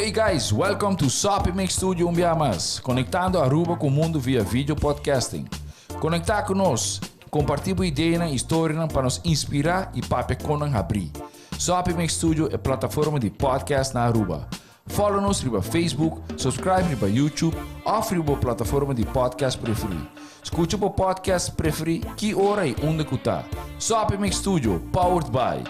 Hey guys, welcome to Soppy Mix Studio un bia mas, conectando Aruba cu mundo via video podcasting. Conecta cu nos, comparti bo ideanan y historianan pa nos inspira y papia con nan habri. Soppy Mix Studio e plataforma di podcast na Aruba. Follow nos riba Facebook, subscribe riba YouTube of riba bo plataforma di podcast preferi. Scucha bo podcast preferi ki ora y unda cu ta. Soppy Mix Studio, powered by.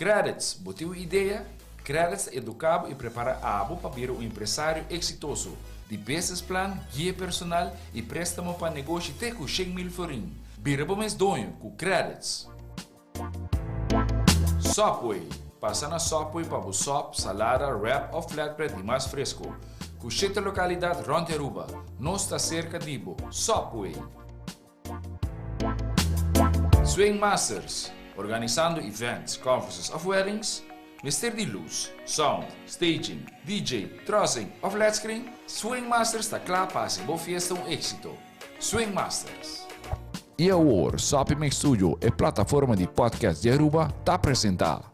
Credits, bo tin un idea? Credits ta educa bo y prepara abo pa bira un empresario exitoso. Di business plan, guia personal y prestamo pa negoshi te cu 100,000 florin. Bira bo mes doño cu Credits. Subway, pasa na Subway pa bo sop, salada, wrap of flatbread di mas fresco. Cu shete localidad rond di Aruba. Nos ta cerca di bo. Subway! Swing Masters, organisando events, conferences of weddings? Mester di luz, sound, staging, DJ, trussing of led screen? Swing Masters ta cla pa haci bo fiesta un exito. Swing Masters. Y awor, Soppy Mix Studio, e plataforma di podcast di Aruba, ta presenta.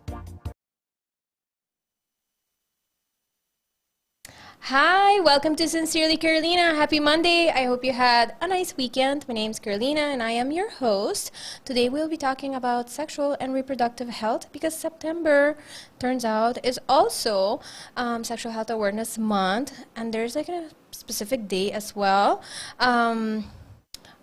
Hi, welcome to Sincerely Carolina. Happy Monday. I hope you had a nice weekend. My name's Carolina and I am your host. Today we'll be talking about sexual and reproductive health because September, turns out, is also Sexual Health Awareness Month, and there's like a specific day as well.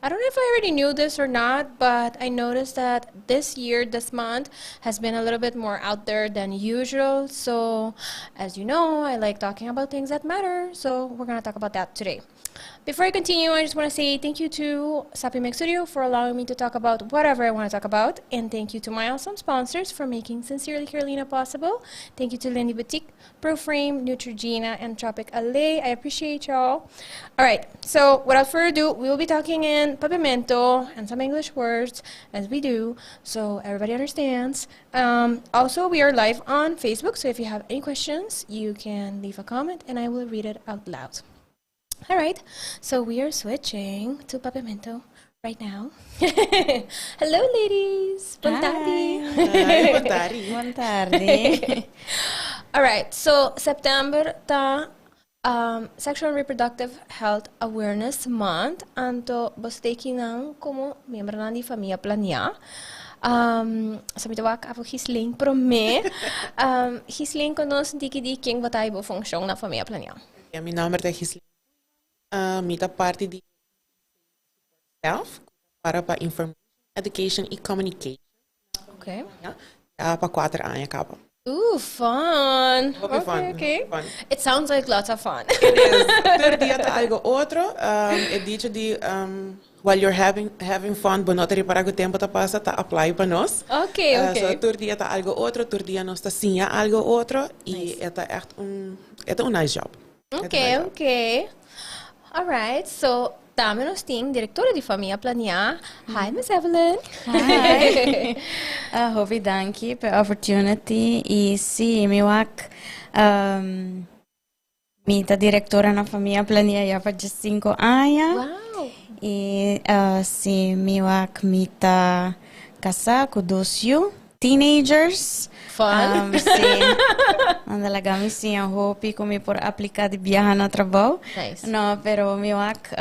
I don't know if I already knew this or not, but I noticed that this year, this month, has been a little bit more out there than usual. So, as you know, I like talking about things that matter. So, we're going to talk about that today. Before I continue, I just want to say thank you to Sappy Mix Studio for allowing me to talk about whatever I want to talk about. And thank you to my awesome sponsors for making Sincerely Carolina possible. Thank you to Lindy Boutique, ProFrame, Neutrogena, and Tropic LA. I appreciate y'all. All right, so without further ado, we will be talking in Papiamento and some English words, as we do, so everybody understands. Also, we are live on Facebook, so if you have any questions, you can leave a comment and I will read it out loud. All right, so we are switching to Papiamento right now. Hello, ladies. Bon tardi. Hi, bon tardi. Bon tardi. All right, so September ta Sexual and Reproductive Health Awareness Month. Anto boso nan como miembro di Famia Planea. So mi ta wak abo Gislin prome. Gislin, konta nos un tiki di ken bo ta i bo funshon na Famia Planea. Ja, mi nomber ta Gislin. Mi ta parti di staff pa Information, Education y Communication. Ja, ja, pa 4 aña caba. Ooh, fun. Hopi fun. Okay. Fun. It sounds like lots of fun. It is. Tur dia ta algo otro. E dicho di "while you're having fun, bo no ta ripara cu tempo ta pasa" ta apply pa nos. So tur dia ta algo otro, tur dia nos ta siña algo otro y ta echt un nice job. Okay, okay. All right, so tambe nos tin directora di Famia Planea. Hi, Miss Evelyn. Hi. Hopi danki pa opportunity y si mi wak mi ta directora na Famia Planea ya pa 5 aña. Y si mi wak mi ta casa cu dos yiu, teenagers. Fun. Si. Anda laga mi siña hopi cu mi por aplica di biaha na trabou. Nice. No, pero mi wak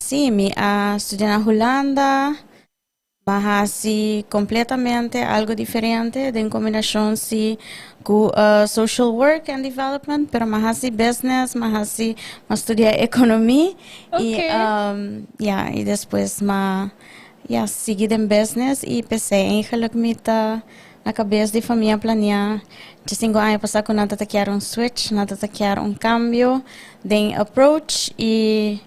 si mi a studia na Hulanda, m'a hasi completamente algo diferente, den combinacion si cu social work and development, pero m'a hasi business, m'a studia economia y ja, y despues m'a, ja, sigui den business y p'esey eigenlijk mi ta na cabes di Famia Planea. 5 aña pasa cu nan ta kier un switch, nan ta kier un cambio den approach y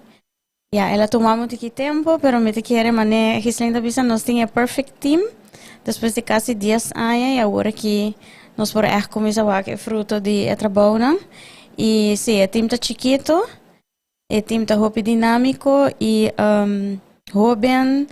ja, el a tuma mucho tempo, pero mi ta kere mane Gislin ta bisa nos tin e perfect team. Despues di casi 10 aña y awor cu nos por echt cuminsa wak e fruto di e trabou. Y si, e team ta chikito, e team ta hopi dinamico y hoben,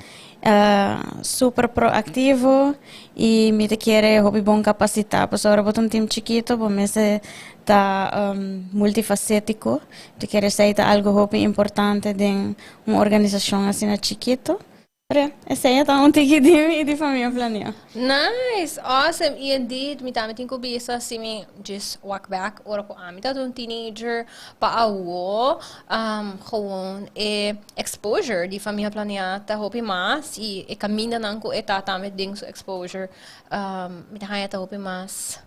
super proactivo y mi ta kere hopi bon capacita. Pues ora bo un team chikito, bo mester ta multifacetico. Ta kere esey ta algo hopi importante den un organisacion asina chikito. Pero esey ta un tiki di mi di Famia Planea. Nice, awesome. Y indeed, mi tambe tin cu bisa si mi just walk back ora cu ami tabata un teenager pa awo, gewoon e exposure di Famia Planea ta hopi mas y e camindanan cu e ta tambe den su exposure, mi ta haya ta hopi mas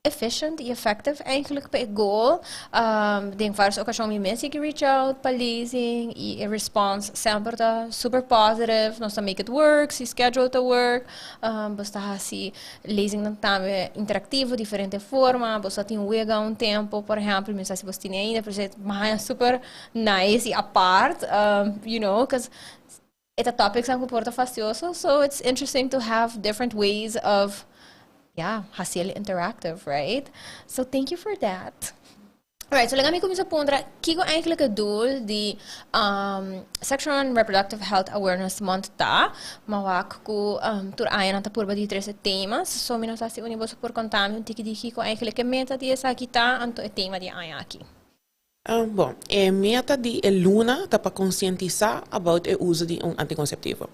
efficient y effective eigenlijk pa e goal. Den varios ocasion mi mes yega reach out pa lezing y e response semper ta super positive. Nos ta make it work, si schedule ta work. Bos ta haci lezingnan tambe interactivo, diferente forma. Bos ta tin wega un tempo, por ehempel, mi no sa si bos tini ainda, pero esey ta super nice y apart, cause e ta topics cu por ta fastioso, so it's interesting to have different ways of, yeah, haci'e interactive, right? So thank you for that. Alright, so laga mi cuminsa puntra, kico eigenlijk e doel di Sexual and Reproductive Health Awareness Month ta? M'a wak cu tur aña nan ta purba di trece temas, so mi no sa si un di boso por conta mi un tiki di kico eigenlijk e meta di esaki ta, anto e tema di aña aki. Bon, e meta di e luna ta pa concientisa about e uso di un anticonceptivo.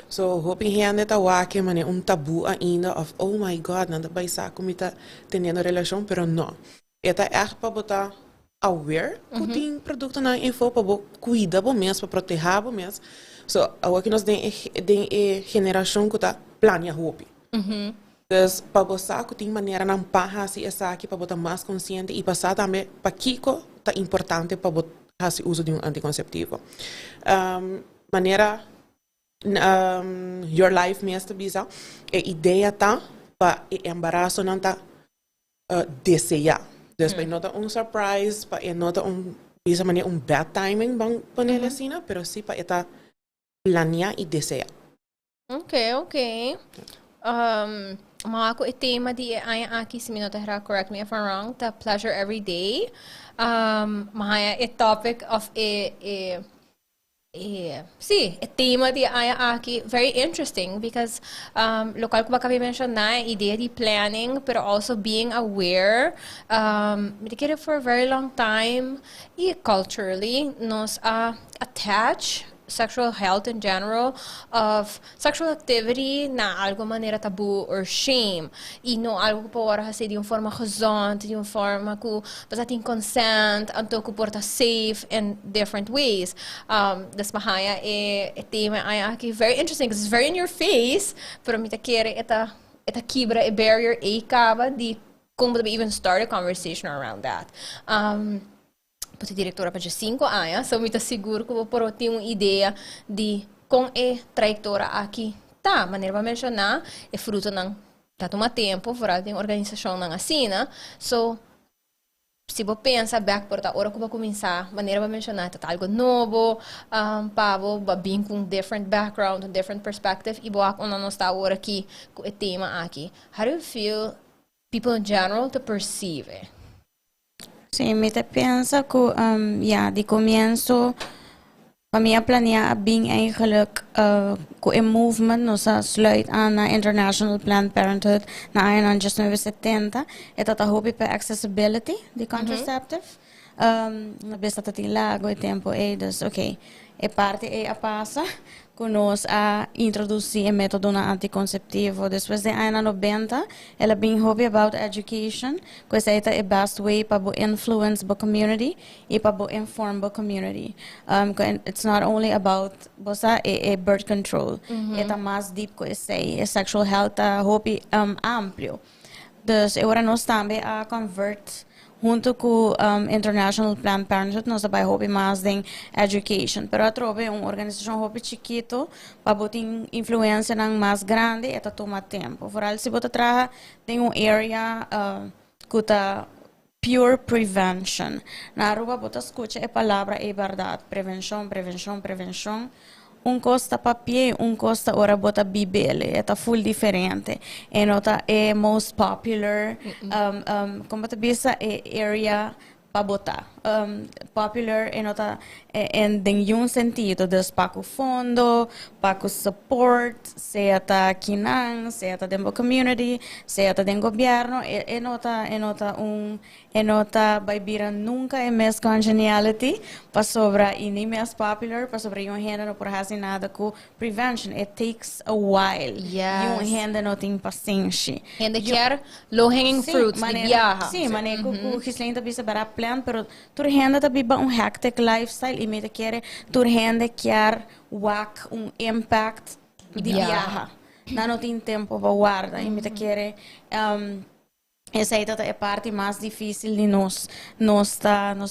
So, hopi hende ta wak e manera un tabu ainda of, "Oh my God, nan ta bay sa cu mi ta teniendo relacion," pero no. E ta echt pa bo ta aware cu tin productonan info pa bo cuida bo mes, pa proteha bo mes. So, awor cu nos den e generacion cu ta plania hopi. Dus pa bo sa cu tin maneranan pa hasi esaki, pa bo ta mas consciente y pa sa tambe pakico ta importante pa bo hasi uso di un anticonceptivo. Manera Your Life mes ta bisa, e idea ta pa e embarasonan ta desea. Dus pa no ta un surprise, pa no ta un bisa manera un bad timing ban pone asina, pero si pa e ta planea y desea. Ok. M'a wak e tema di aña aki, si mi no ta, correct me if I'm wrong, ta pleasure every day. M'a e topic of e si, e tema di aña aki very interesting because loke cu bo a menciona, idea di planning, pero also being aware. Mi ta kere for a very long time y culturally nos attach sexual health in general of sexual activity na algo manera tabu or shame y no algo cu por haci di un forma gezond, di un forma cu bo tin consent, anto cu por ta safe in different ways. Dus m'a haya e tema aki very interesting because it's very in your face, pero mi ta kere e ta kibra e barrier e caba di con bo even start a conversation around that. Bo ta directora pa 5 aña, so mi ta sigur cu bo por tin un idea di con e trayectoria aki ta, manera bo a menciona, e frutonan ta tuma tempo, vooral den organisacionnan asina. So, si bo pensa back por ta ora cu bo a cuminsa, manera bo a menciona, ta algo nobo, pa bo, bin cu un different background, un different perspective, y bo unda nos ta awor aki cu e tema aki. How do you feel people in general to perceive it? Si, mi ta pensa cu ja, di comienso Famia Planea a bin eigenlijk cu e movement nos a sluit aan na International Planned Parenthood na aña 1970 e ta hopi pa accessibility di contraceptive. Na bes ta tin lago e tempo e dus oké, e parti e a pasa cu nos a introduci e metodo na anticonceptivo. Despues di aña 90, el a bin hopi about education, cu esey ta e best way pa bo influence bo community y pa bo inform bo community. It's not only about bo sa e birth control. E ta mas deep cu esey. E sexual health ta hopi amplio. Dus awor nos tambe a convert hunto cu International Planned Parenthood, nos bay hopi mas den education. Pero atrobe un organisacion hopi chikito, pa bo tin influencia nan mas grandi, e ta tuma tempo. Vooral si bo ta traha den un area cu ta pure prevention. Na Aruba bo ta scucha e palabra e berdad, prevencion, prevencion, prevencion. Un cos ta papia, un cos ta ora bo ta bib'e, e ta full diferente. E no ta e most popular, con ta bisa, e area pa bo ta. popular e no ta en den ningun sentido. Dus pa ku fondo, pa ku support, sea ta kinan, sea ta den community, sea ta den gobierno, e no ta bai bira nunca e mes congeniality pasobra e ni mes popular, pasobra un hende no por hasi nada ku prevention. It takes a while. Un hende no tin pasenshi. Hende kier low hanging fruits di biaha. Si, manera ku Gislaine ta bisa bara plan, pero tur hende ta biba un hectic lifestyle i mi ta kere tur hende kier wak un impact di biaha. Nan no tin tempo pa warda i mi ta kere esei ta e parti mas dificil di nos. Nos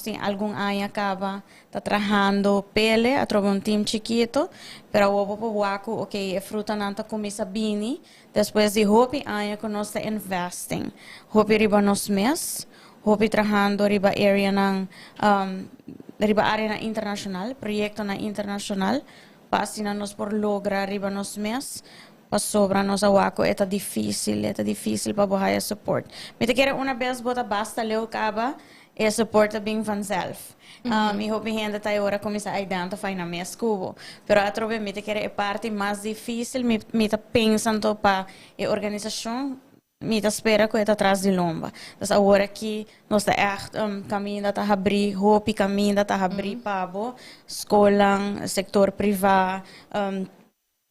tin algun aña caba ta trahando pele, a troba un team chikito, pero awor bo wak, ok, e frutanan ta cuminsa bini, despues di hopi aña cu nos ta investing. Hopi riba nos mes, hopi trahando riba area nan, riba area nan internacional, proyecto nan internacional, pa asina nos por logra riba nos mes, pasobra nos a wak ku e ta dificil pa bo haya support. Mi ta kere una bes bo ta basta leu caba, e support ta bin vanzelf. I hopi hende ta ora cuminsa identify na mes ku bo. Pero atrobe mi ta kere e parti mas dificil, mi ta pensando pa e organisacion, mi ta spera ku e ta tras di lomba. Dus awor aki nos ta echt caminda ta habri, hopi caminda ta habri pa bo, skol, sector priva,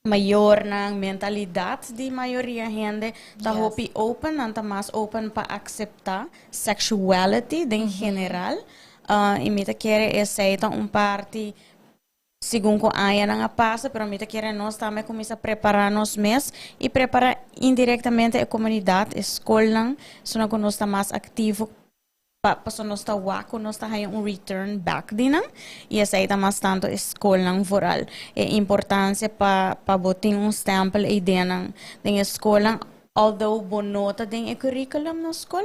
mayornan, mentalidad di mayoria hende ta hopi open, nan ta mas open pa acepta sexuality den general. I mi ta kere esei ta un parti segun ku añanan a pasa, pero mi ta kere nos tambe cuminsa prepara nos mes i prepara indirectamente e comunidad, e skolnan, zodat ku nos ta mas activo pa paso nos ta wak ku nos ta haya un return back di nan i esei ta mas tanto e skolnan vooral. E importancia pa bo tin un stempel ei den e skolnan, although bo no ta den e curriculum na skol,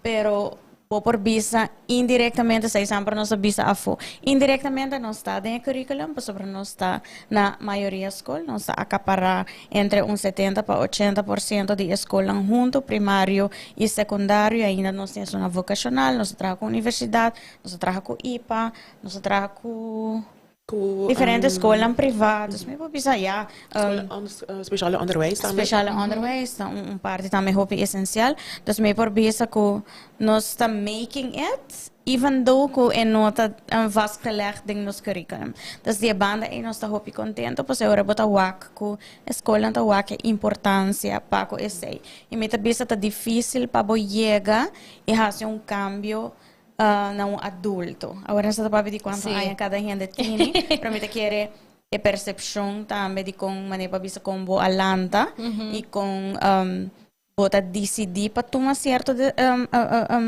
pero bo por bisa indirectamente, esei semper nos a bisa afo. Indirectamente nos ta den e curriculum, pasobra nos ta na mayoria skol, nos ta acapara entre un 70 pa 80% di skolnan hunto, primario i secundario, ainda nos tin una vocacional, nos ta traha ku universidad, nos ta traha ku IPA, nos ta traha ku Ku diferente skolnan priva, dus mi por bisa ja, speciale onderwijs tambe. Speciale onderwijs ta un parti tambe hopi esencial. Dus mi por bisa ku nos ta making it, even though ku e no ta vastgelegd den nos curriculum. Dus di e banda ei nos ta hopi contento, pues ora bo ta wak ku skolnan ta wak e importancia pa ku esei. I mi ta bisa ta dificil pa bo yega i hasi un cambio na un adulto. Awor nos ta papia di cuanto aña cada hende tin, pero mi ta kere e percepcion tambe di con manera pa bisa con bo a lanta i con bo ta decidi pa tuma cierto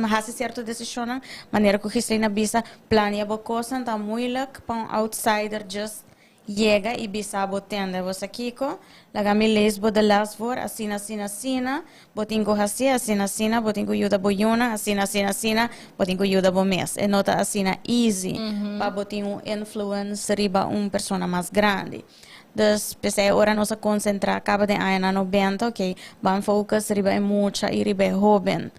hasi cierto decisionnan, manera ku Gislaine a bisa, planea bo cosnan ta moeilijk pa un outsider just yega i bisa bo: "Tende, bo sa kiko, laga mi lees bo de les voor, asina, asina, asina, bo tin ku hasi, asina, asina, bo tin ku yuda bo yunan, asina, asina, asina, bo tin ku yuda bo mes." E no ta asina easy pa bo tin un influence riba un persona mas grandi. Dus p'esei ora nos a concentra caba den añanan 90, ok, ban focus riba e mucha i riba e hoben.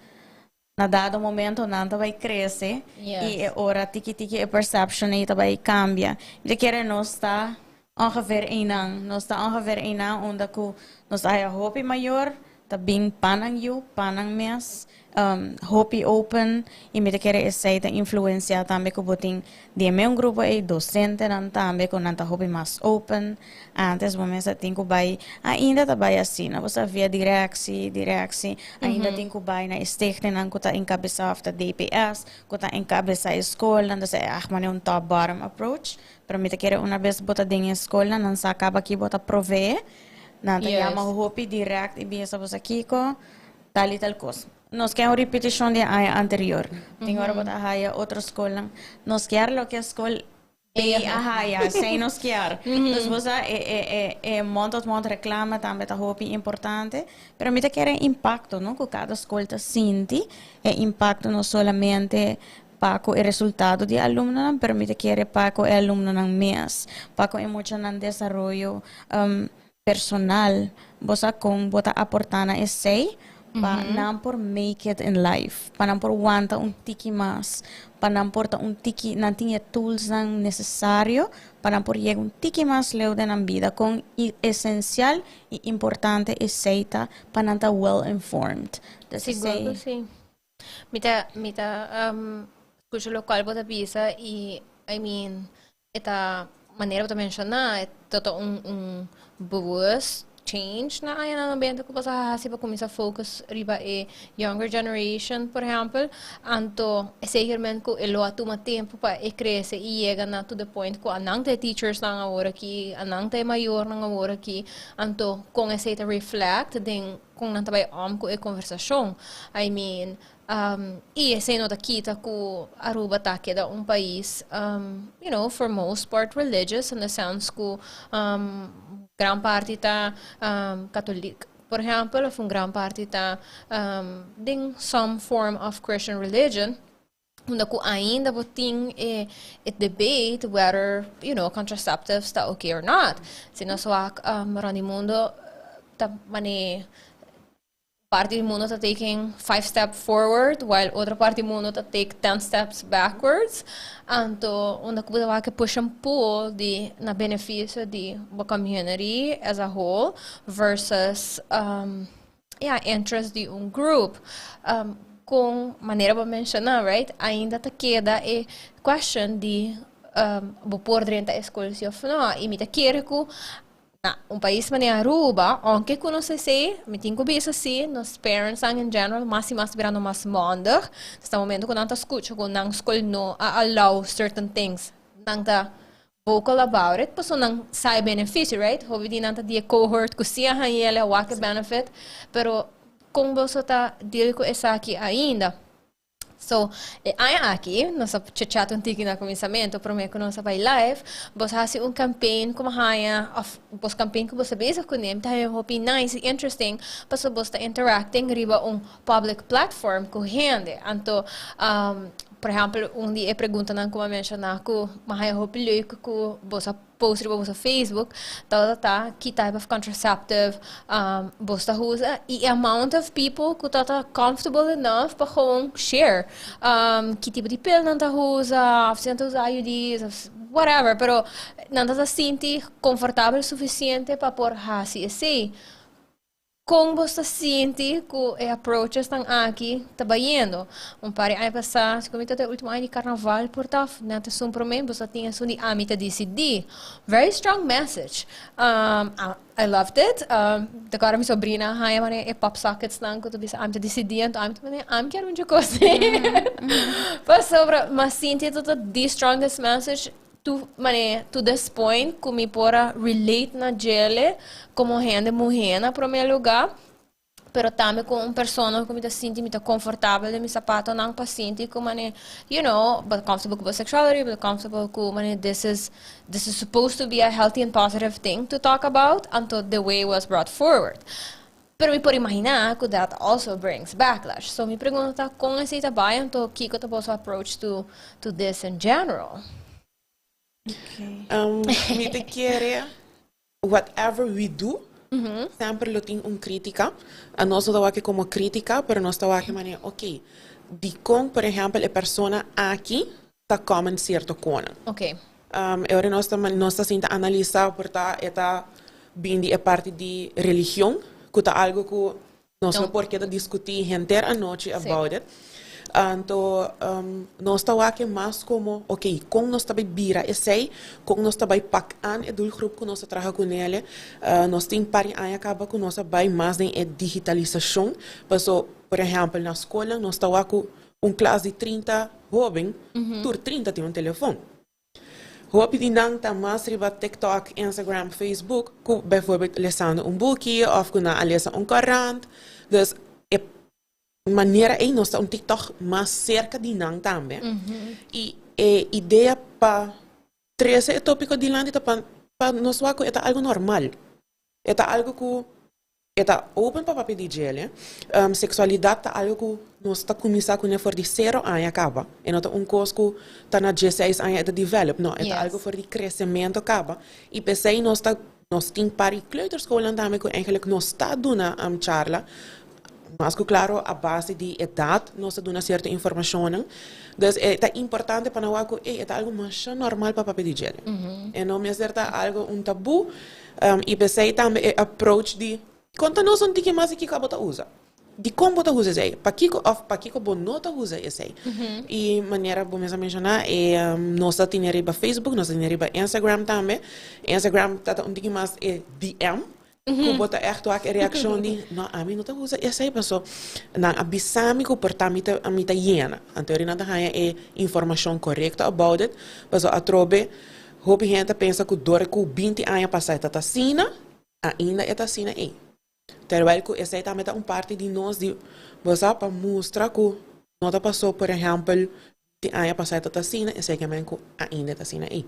Na dado momento nan ta bai crece i e ora tiki tiki e perception ei ta bai cambia. Mi ta kere nos ta ongeveer einan. Nos ta ongeveer einan unda ku nos ta haya hopi mayor, ta bin pa nan yu, pa nan mes, hopi open i mi ta kere esei ta influencia tambe ku bo tin di e un grupo ei docentenan tambe ku nan ta hopi mas open. Antes bo mes tin ku bai, ainda ta bai asina, bo sa, via directie, directie, ainda tin ku bai na stichtingnan ku ta encabeza of ta DPS, ku ta encabeza e skolnan, dus echt maar un top bottom approach. Pero mi ta kere una bes bo ta den e skolnan, nan sa kaba ki bo ta provee, nan ta yama hopi direct i bisa: "Bo sa kiko, tal i tal kos. Nos kier un repeticion di aña anterior." Tin ora bo ta haya otro skolnan: "Nos kier loke skol B a haya, esei nos kier." Dus bo sa, e mond tot mond reclame tambe ta hopi importante, pero mi ta kere impacto, no? Ku kada skol ta sinti e impacto no solamente pa ku e resultado di alumnonan, pero mi ta kere pa ku e alumnonan mes, pa ku e muchanan desaroyo personal, bo sa, kon bo ta aporta na esei. Pa nan por make it in life, pa nan por wanta un tiki mas, pa nan por ta un tiki, nan tin e tools nan necesario pa nan por yega un tiki mas leu den nan bida. Con esencial y importante esey ta pa nan ta well informed. Dus Sigur esey cu si. Mi ta scucha locual bo ta bisa y, I mean, e ta manera bo ta menciona, e ta un bewust change na añanan 90 cu bo a haci pa cuminsa focus riba e younger generation, por ehempel. Anto, zekermente cu e lo a tuma tempo pa e crece y yega na to the point cu nan ta teachers nan awor aki, nan ta mayor nan awor aki, anto con esey ta reflect den con nan ta bay om cu e conversacion. I mean, y esey no ta kita cu Aruba ta keda un pais, for most part religious, in the sense cu gran parti ta catholic, por ehempel, of un gran parti ta den some form of Christian religion, unda cu ainda bo tin e debate whether contraceptives ta okay or not. Si nos wak rond di mundo, ta mane parti di mundo ta taking five steps forward while otro parti di mundo ta take 10 steps backwards. Anto unda cu bo wak push and pull di na beneficio di e community as a whole versus yeah, interest di un group. Cu manera bo a menciona, right? Ainda ta keda e question di bo por drenta scol si of no. Y mi ta kere cu na un pais manera Aruba, aunke cu nos si, mi tin cu bisa si, nos parents in general, mas y mas birando mas mondig. Na momento cu nan ta scucha cu nan scol no a allow certain things, nan ta vocal about it, paso nan sa e beneficio, right? Hopi di nan ta di cohort cu si a haya wak benefit, pero con bo ta deal cu esaki ainda? So, e aña aki, nos a chat un tiki na cuminsamento, prome cu nos a bay live, bo a haci un campaign cu haya, of bo campaign cu bo ta bezig cu ne, ta hopi nice y interesting, paso bo ta interacting riba un public platform cu hende. Anto, por ehempel, un di e preguntanan cu m'a menciona cu m'a haya hopi leuk cu bo a post riba bo Facebook, ta ki type of contraceptive bo ta usa y amount of people cu ta comfortable enough pa gewoon share ki tipo di pil nan ta usa, of si nan ta usa IUDs, of whatever, pero nan ta sinti comfortabel suficiente pa por hasi esey. Con bo ta sinti cu e approaches nan aki ta bayendo? Un par di aña pasa, cu ta e ultimo aña di carnaval por ta, net esun prome, bo tin esun di "Ami ta dicidi". Very strong message. I loved it. Awor mi sobrina haya mane e pop sockets nan cu ta bisa "Ami ta dicidi", anto ami mane ami kier un cos. Pasobra m'a sinti ta the strongest message to mane to this point cu mi por a relate na dje como hende muhe na prome lugar, pero tambe cu un persona cu mi ta sinti mi ta comfortabel den mi sapatonan pa sinti cu mane but comfortable cu sexuality, but comfortable cu mane this is supposed to be a healthy and positive thing to talk about until the way it was brought forward. Pero mi por imagina cu that also brings backlash. So mi pregunta con esey ta bay, anto kico ta boso approach to this in general? Okay. Mi ta kere, whatever we do, semper lo tin un critica. Nos no ta wak como critica, pero nos ta wak manera, ok, di con, por ehempel, e persona aki ta comment cierto cos. Awor nos ta sinta analisa por ta e ta bin di e parti di religion, cu ta algo cu nos no por keda discuti henter anochi about it. Anto, nos ta wak mas como, ok, con nos ta bay bira esey, con nos ta bay pak aan e doelgroep cu nos ta traha cu ne. Nos tin par di aña caba cu nos a bay mas den e digitalisacion. Paso, por ehempel, na scol, nos ta wak un klas di 30 hoben, tur 30 tin un telefon. Hopi di nan ta mas riba TikTok, Instagram, Facebook, cu bijvoorbeeld lesando un boekje of cu nan a lesa un krant. Dus e manera ey nos ta un TikTok mas cerca di nan tambe. Y e idea pa trece e topico dilanti ta pa nos wak e ta algo normal. E ta algo cu e ta open pa papia di dje. Sexualidad ta algo cu nos ta cuminsa cu for di 0 aña caba. E no ta un cos cu ta na 16 aña ta develop. No, e ta algo for di crecemento caba. Y p'esey nos tin par di kleuterscholen tambe cu eigenlijk nos ta duna charla. Mas ku klaro, a base di edat nos ta duna sierto informashonnan. Dus e ta importante pa nan wak ku ey, e ta algu masha normal pa papia di dje. E no mester ta algu un tabú. I p'esei tambe e approach di konta nos un tiki mas di kiko abo ta usa. Dikon bo ta usa esei? Pakiko òf pakiko bo no ta usa esei? I manera bo mes a menshoná, e nos ta tene riba Facebook, nos ta tene riba Instagram tambe. Instagram ta ta un tiki mas e DM, ku bo ta ègt wak e reakshon di, no, ami no ta usa esei paso nan a bisa mi ku por ta mi ta mi ta yena. Anto eri nan ta haña e informashon korekto about it, paso atrobe hopi hende ta pensa ku dor ku 20 aña pasá e ta ta asina, ainda e ta asina ei. Terwijl ku esei tambe ta un parti di nos di bo sa pa mustra ku no ta pasó por ehèmpel 20 aña pasá e ta ta asina, esei ke men ku ainda e ta asina ei.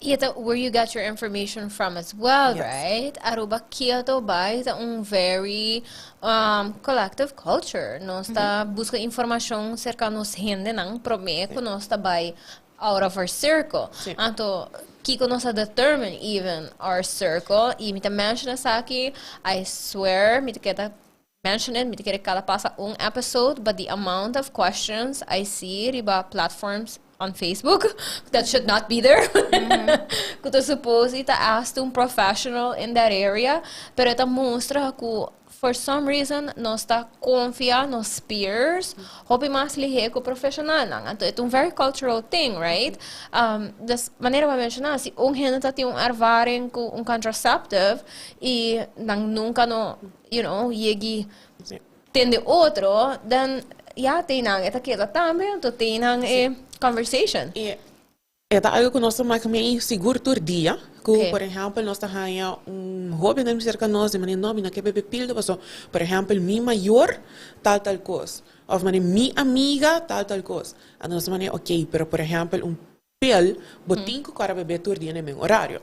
I e ta where you get your information from as well, Yes. right? Aruba keto bai ta un very collective culture. Nos ta buska informashon serka nos hendenan promé ku nos ta bai out of our circle. Anto, kiko nos a determine even our circle? I mi ta mention esaki, I swear, mi ta keda mention it, mi ta kere kada pasa un episode, but the amount of questions I see riba platforms on Facebook that should not be there, ku ta suppose ta ask un professional in that area, pero e ta mustra ku for some reason nos ta konfia nos peers hopi mas lihé ku profeshonalnan. Anto e ta un very cultural thing, right? Dus manera bo a menshoná, si un hende ta tin un ervaring ku un contraceptive i nan nunka no yegi tende otro, then ya te nan e ta keda tambe, anto te nan e conversation. I e ta algu ku nos ta maka mei sigur tur dia, ku por ehèmpel nos ta haña un hóbennan serka nos di manera no mi no ke bebe pildo pasobra por ehèmpel mi mayor tal tal kos òf manera mi amiga tal tal kos. Anto nos ta manera okey pero por ehèmpel un pil bo tin ku kòrda bebe tur dia na e men orario.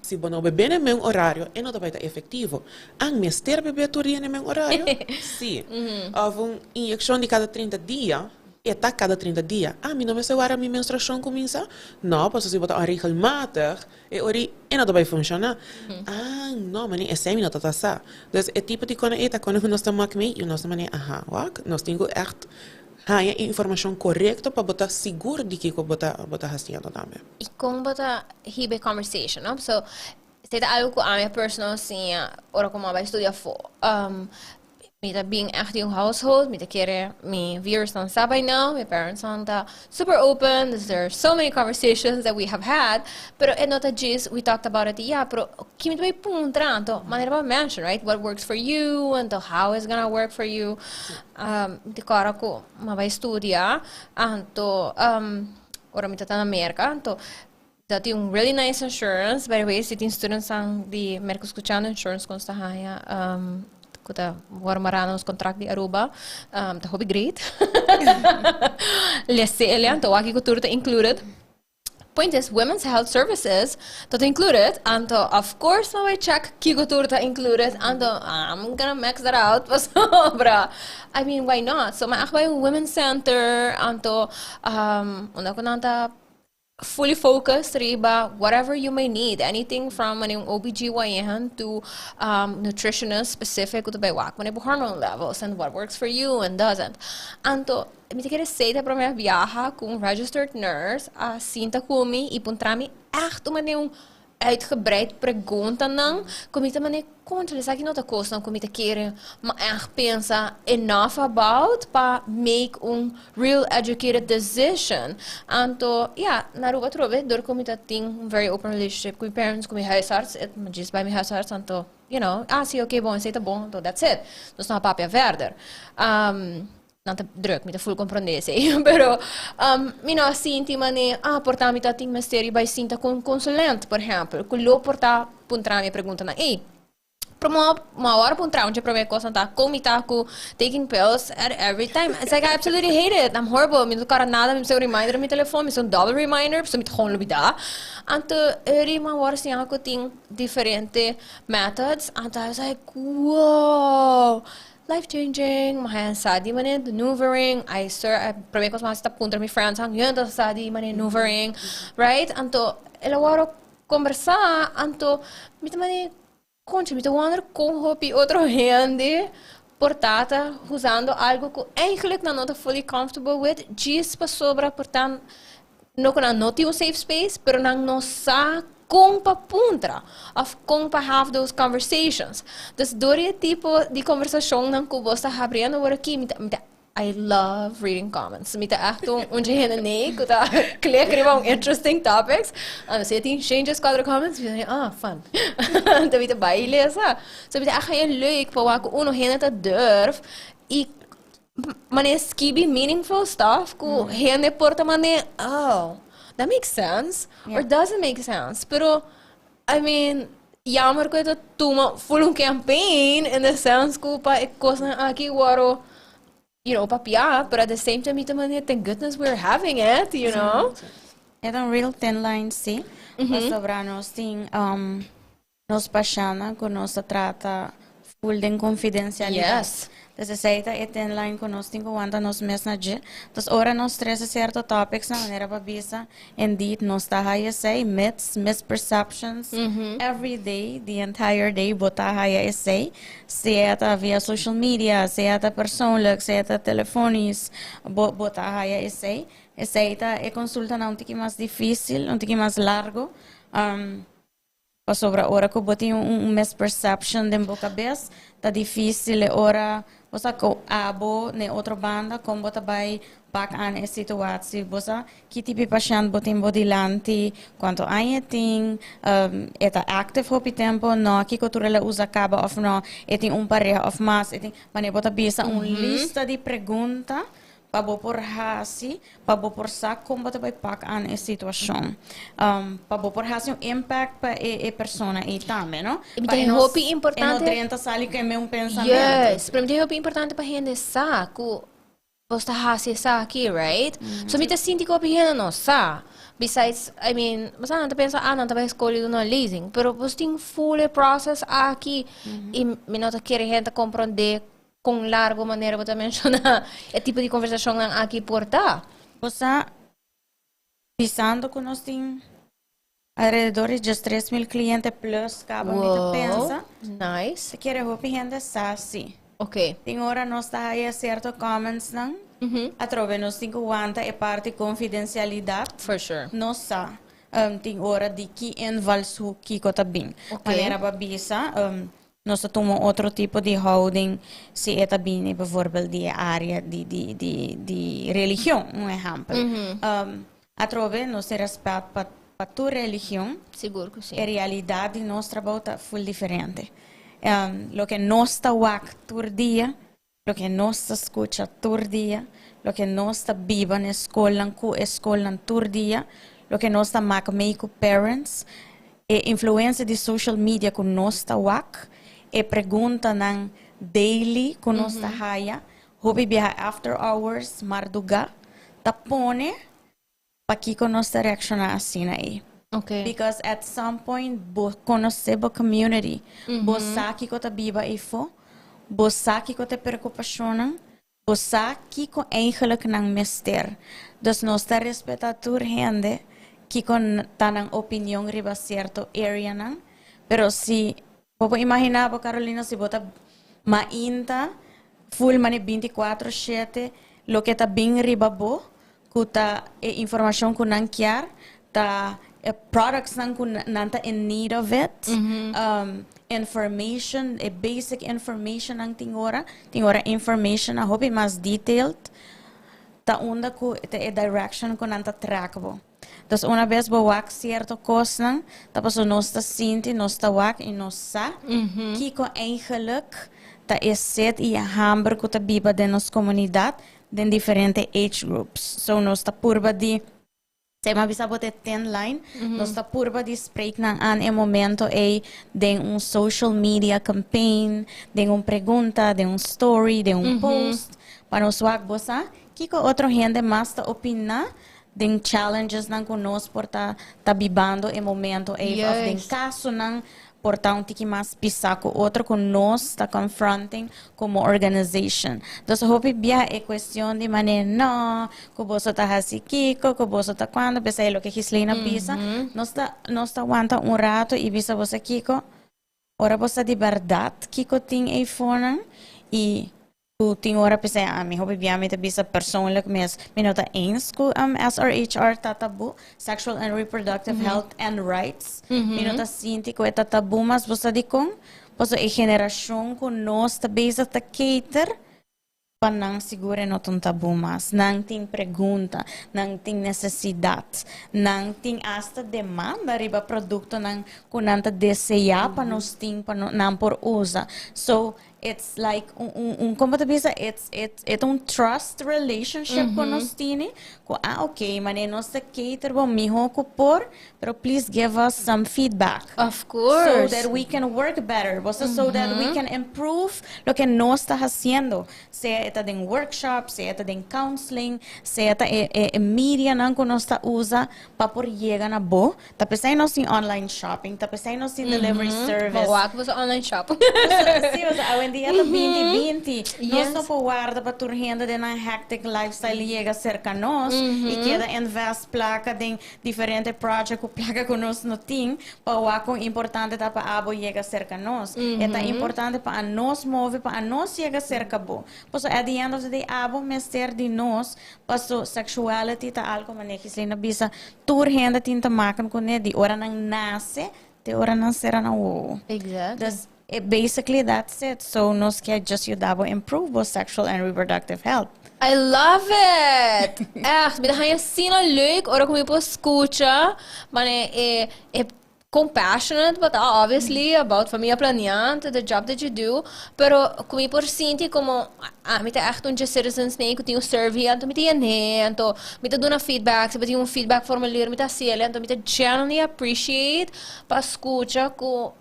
Si bo no bebe na e men orario e no ta bai ta efektivo. An mester bebe tur dia na e men orario? Si. Òf un inyekshon di kada 30 dia. E ta kada 30 dia. Ah, mi no mester wara mi menstruashon kuminsá? No, pasobra si bo ta onregelmatig, e ori e no ta bai funshoná. Ah, no, mane esei mi no ta sa. Dus e tipo di kona ei ta kona ku nos ta mak mei i nos ta mane, aha, wak, nos tin ku ègt haña e informashon korekto pa bo ta sigur di kiko bo ta hasiendo tambe. I kon bo ta hiba e conversation, no? So, esei ta algu ku ami personal siña ora ku mi a bai studia afó. Mi ta bin echt di un household, mi ta kere mi viewers nan sa by now, mi parents nan ta super open, dus there are so many conversations that we have had, pero e no ta djis we talked about it i ya, pero ki mi ta bai puntra anto, manera bo a mention, right, what works for you, anto how it's gonna work for you. Mi ta kòrda ku mi a bai studia, anto ora mi ta ta na Merka, anto ta tin un really nice insurance. By the way, si tin students nan di Merka skuchando, insurance ku nos ta haña ku ta wòrdu mará na nos kontrakt di Aruba, ta hopi great. Lese anto wak ku tur ta included. Point is, women's health services ta included, anto of course mi bai check kiko tur ta included, anto I'm gonna max that out pasobra, I mean, why not? So mi a bai un women's center, anto unda ku nan ta fully focused riba whatever you may need, anything from un OBGYN to nutritionist specific ku ta bai wak bo hormone levels and what works for you and doesn't. Anto, mi ta kere esei ta promé biaha ku un registered nurse a sinta ku mi i puntra mi echt un manera un uitgebreid preguntanan ku mi ta manera kontra esaki no ta kosnan ku mi ta kere ma echt pensa enough about pa make un real educated decision. Anto, ja, na Aruba atrobe dor ku mi ta tin un very open relationship ku mi parents, ku mi huisarts, e djis bai mi huisarts, anto, ah si, okay, bon, esei ta bon, anto that's it. Nos no a papia verder. Nan ta druk, mi ta full komprondé esei, pero mi no a sinti manera, ah, por ta mi ta tin mester bai sinta ku un konsulent, por ehèmpel, ku lo por ta puntra mi e preguntanan ei. Pero mi awor puntra un dje promé kosnan ta kon mi ta ku taking pills at every time. It's like I absolutely hate it. I'm horrible. Mi no ta kòrda nada, mi mester un reminder na mi telefon, mi mester un double reminder, pasobra mi ta gewoon lubidá. Anto eri mi awor siña ku tin diferente methods, anto I was like, wow! Life changing, mi haña sa di manera NuvaRing, I swear, promé kos mi hasi ta puntra mi friends, han ta sa di manera NuvaRing, right? Anto el a wòrdu kombersá, anto mi ta manera, koncha, mi ta wonder kon hopi otro hende. Por ta ta usando algo cu eigenlijk nan no ta fully comfortable with, djis pasobra por ta no cu nan no tin un safe space, pero nan no sa con pa puntra of con pa have those conversations. Dus door e tipo di conversacionnan cu bo ta habriendo awor aki, mi ta I love reading comments. Mi ta echt un hende nee, cu ta click riba un interesting topics. Si tin changes cuatro comments, mi ta, "Ah, fun." Anto mi ta bay lesa. So mi ta echt heel leuk pa wak uno hende ta durf y mane skibi meaningful stuff cu hende por ta mane, "Oh, that makes sense," or doesn't make sense. Pero, I mean, jammer cu ta tuma full un campaign in the sense cu pa e cosnan aki wordo papia, but at the same time, mane, thank goodness we're having it. E un real thin line, si. Pasobra nos tin nos pashentnan cu nos ta trata full di confidencialidad. Dus esey ta e thin line cu nos tin cu wanta nos mes na dje. Dus ora nos trece cierto topics na manera pa bisa, indeed nos ta haya esey myths, misperceptions every day, the entire day bo ta haya esey. Sea ta via social media, sea ta persoonlijk, sea ta telefonisch, bo ta haya esey. Esey ta e consulta un tiki mas dificil, un tiki mas largo. Pasobra ora cu bo tin un misperception den bo cabes, ta dificil ora bo sa cu abo na otro banda con bo ta bay pak aan e situatie, bo sa ki tipo pashent bo tin bo dilanti, cuanto aña tin, e ta active hopi tempo, no, kico tur el a usa caba of no, e tin un pareha of mas, e tin, mane bo ta bisa un lista di pregunta pa bo por hasi, pa bo por sa con bo ta bay pak aan e situacion. Pa bo por hasi un impact pa e persona y tambe, no? Y mi tin hopi importante. E no drenta sali cu un pensamento. Yes, pero mi tin hopi importante pa hende sa cu bo ta hasi esaki, right? So mi ta sinti cu hopi hende no sa. Besides, I mean, bo nan ta pensa, "Ah, nan ta bay scohe duna lezing," pero bo tin full process aki y mi no ta kere hende comprende con largo manera bo ta menciona e tipo di conversacion aki por ta. Bo sa, pensando cu nos tin alrededor di just 3 mil cliente plus, caba mi ta pensa. Nice. Si kier hopi hende sa si. Tin ora nos ta haya cierto comments nan. Atrobe nos tin cu wanta e parti confidencialidad. For sure. Nos sa. Tin ora di ki invalshoek kiko ta bin. Manera bo a bisa, nos ta tuma otro tipo di houding si e ta bini bijvoorbeeld di area di religion, un ehempel. Atrobe nos tin respet pa tur religion. Sigur cu si. E realidad di nos trabou ta full diferente. Loke nos ta wak tur dia, loke nos ta scucha tur dia, loke nos ta biba na scol, cu scol tur dia, loke nos ta maak mee cu parents, e influencia di social media cu nos ta wak, e preguntanan daily cu nos ta haya, hopi biaha after hours, marduga, ta pone pakico nos ta reacciona asina ey. Because at some point bo conoce bo community, bo sa kico ta biba eyfo, bo sa kico ta preocupacion, bo sa kico eigenlijk nan mester. Dus nos ta respeta tur hende kico ta nan opinion riba cierto area nan, pero si bo por imagina bo, Carolina, si bo ta mainta full mane 24/7 loke ta bin riba bo, cu ta e informacion cu nan kier, ta e products nan cu nan ta in need of it, information, e basic information nan tin ora information a hopi mas detailed, ta unda cu ta e direction cu nan ta track bo. Dus una vez bo wak cierto cosnan, ta paso nos ta sinti, nos ta wak y nos sa kiko eigenlijk ta e sed y e hamber cu ta biba den nos comunidad den diferente age groups. So nos ta purba di Say ma bisa bo e thin line, nos ta purba di spreek nan aan e momento ey den un social media campaign, den un pregunta, den un story, den un post, pa nos wak bo sa kiko otro hende mas ta opina den challenges nan cu nos por ta bibando e momento ey of den caso nan por ta un tiki mas pisa cu otro cu nos ta confronting como organization. Dus hopi bia e cuestion di mane no, cu boso ta hasi kiko, cu boso ta cuando, besa e loke Gislena bisa. Nos ta wanta un rato y bisa boso kiko, ora boso di berdad kiko tin eyfonan. I ku tin ora pensá, ami hopi bia mi ta bisa persoonlijk mes, mi no ta eens ku SRHR ta tabu, sexual and reproductive health and rights. Mi no ta sinti ku e ta tabu, mas bo sa dikon? Paso e generashon ku nos ta bezig ta cater, pa nan sigur e no ta un tabu mas. Nan tin pregunta, nan tin nesesidat, nan tin hasta demanda riba produktonan ku nan ta deseá pa nos tin pa nan por usa. So it's like un, kon ta bisa, it's un trust relationship ku nos tin, ku ah, okay, manera nos ta cater bo mihó ku por, pero please give us some feedback. Of course. So that we can work better, so that we can improve loke nos ta hasiendo. Sea ta den workshop, sea ta den counseling, sea ta e media nan ku nos ta usa pa por yega na bo. Ta p'esei nos tin online shopping, ta p'esei nos tin delivery service. Maar wak online shop. Si, awendia ta 2020. Nos no por warda pa tur hende den un hectic lifestyle yega serka nos i keda invest plaka den diferente project ku plaka ku nos no tin, pa wak kon importante ta pa abo yega serka nos. E ta importante pa nos move, pa nos yega serka bo. Paso at the end of the day, abo mester di nos, paso sexuality ta algo manera Gislina bisa, tur hende tin te maken kuné di ora nan nase, te ora nan sera nan wowo. Dus basically that's it. So nos ke just yuda bo improve bo sexual and reproductive health. I love it! Echt, mi ta haña asina leuk ora ku mi por skucha, manera e compassionate, but obviously about Famia Planea, the job that you do, pero ku mi por sinti komo ami ta echt un citizens nee, ku tin un survey, anto mi ta yen'é, anto mi ta duna feedback, si tin un feedback formulier, mi ta hasié, anto mi ta genuinely appreciate pa skucha ku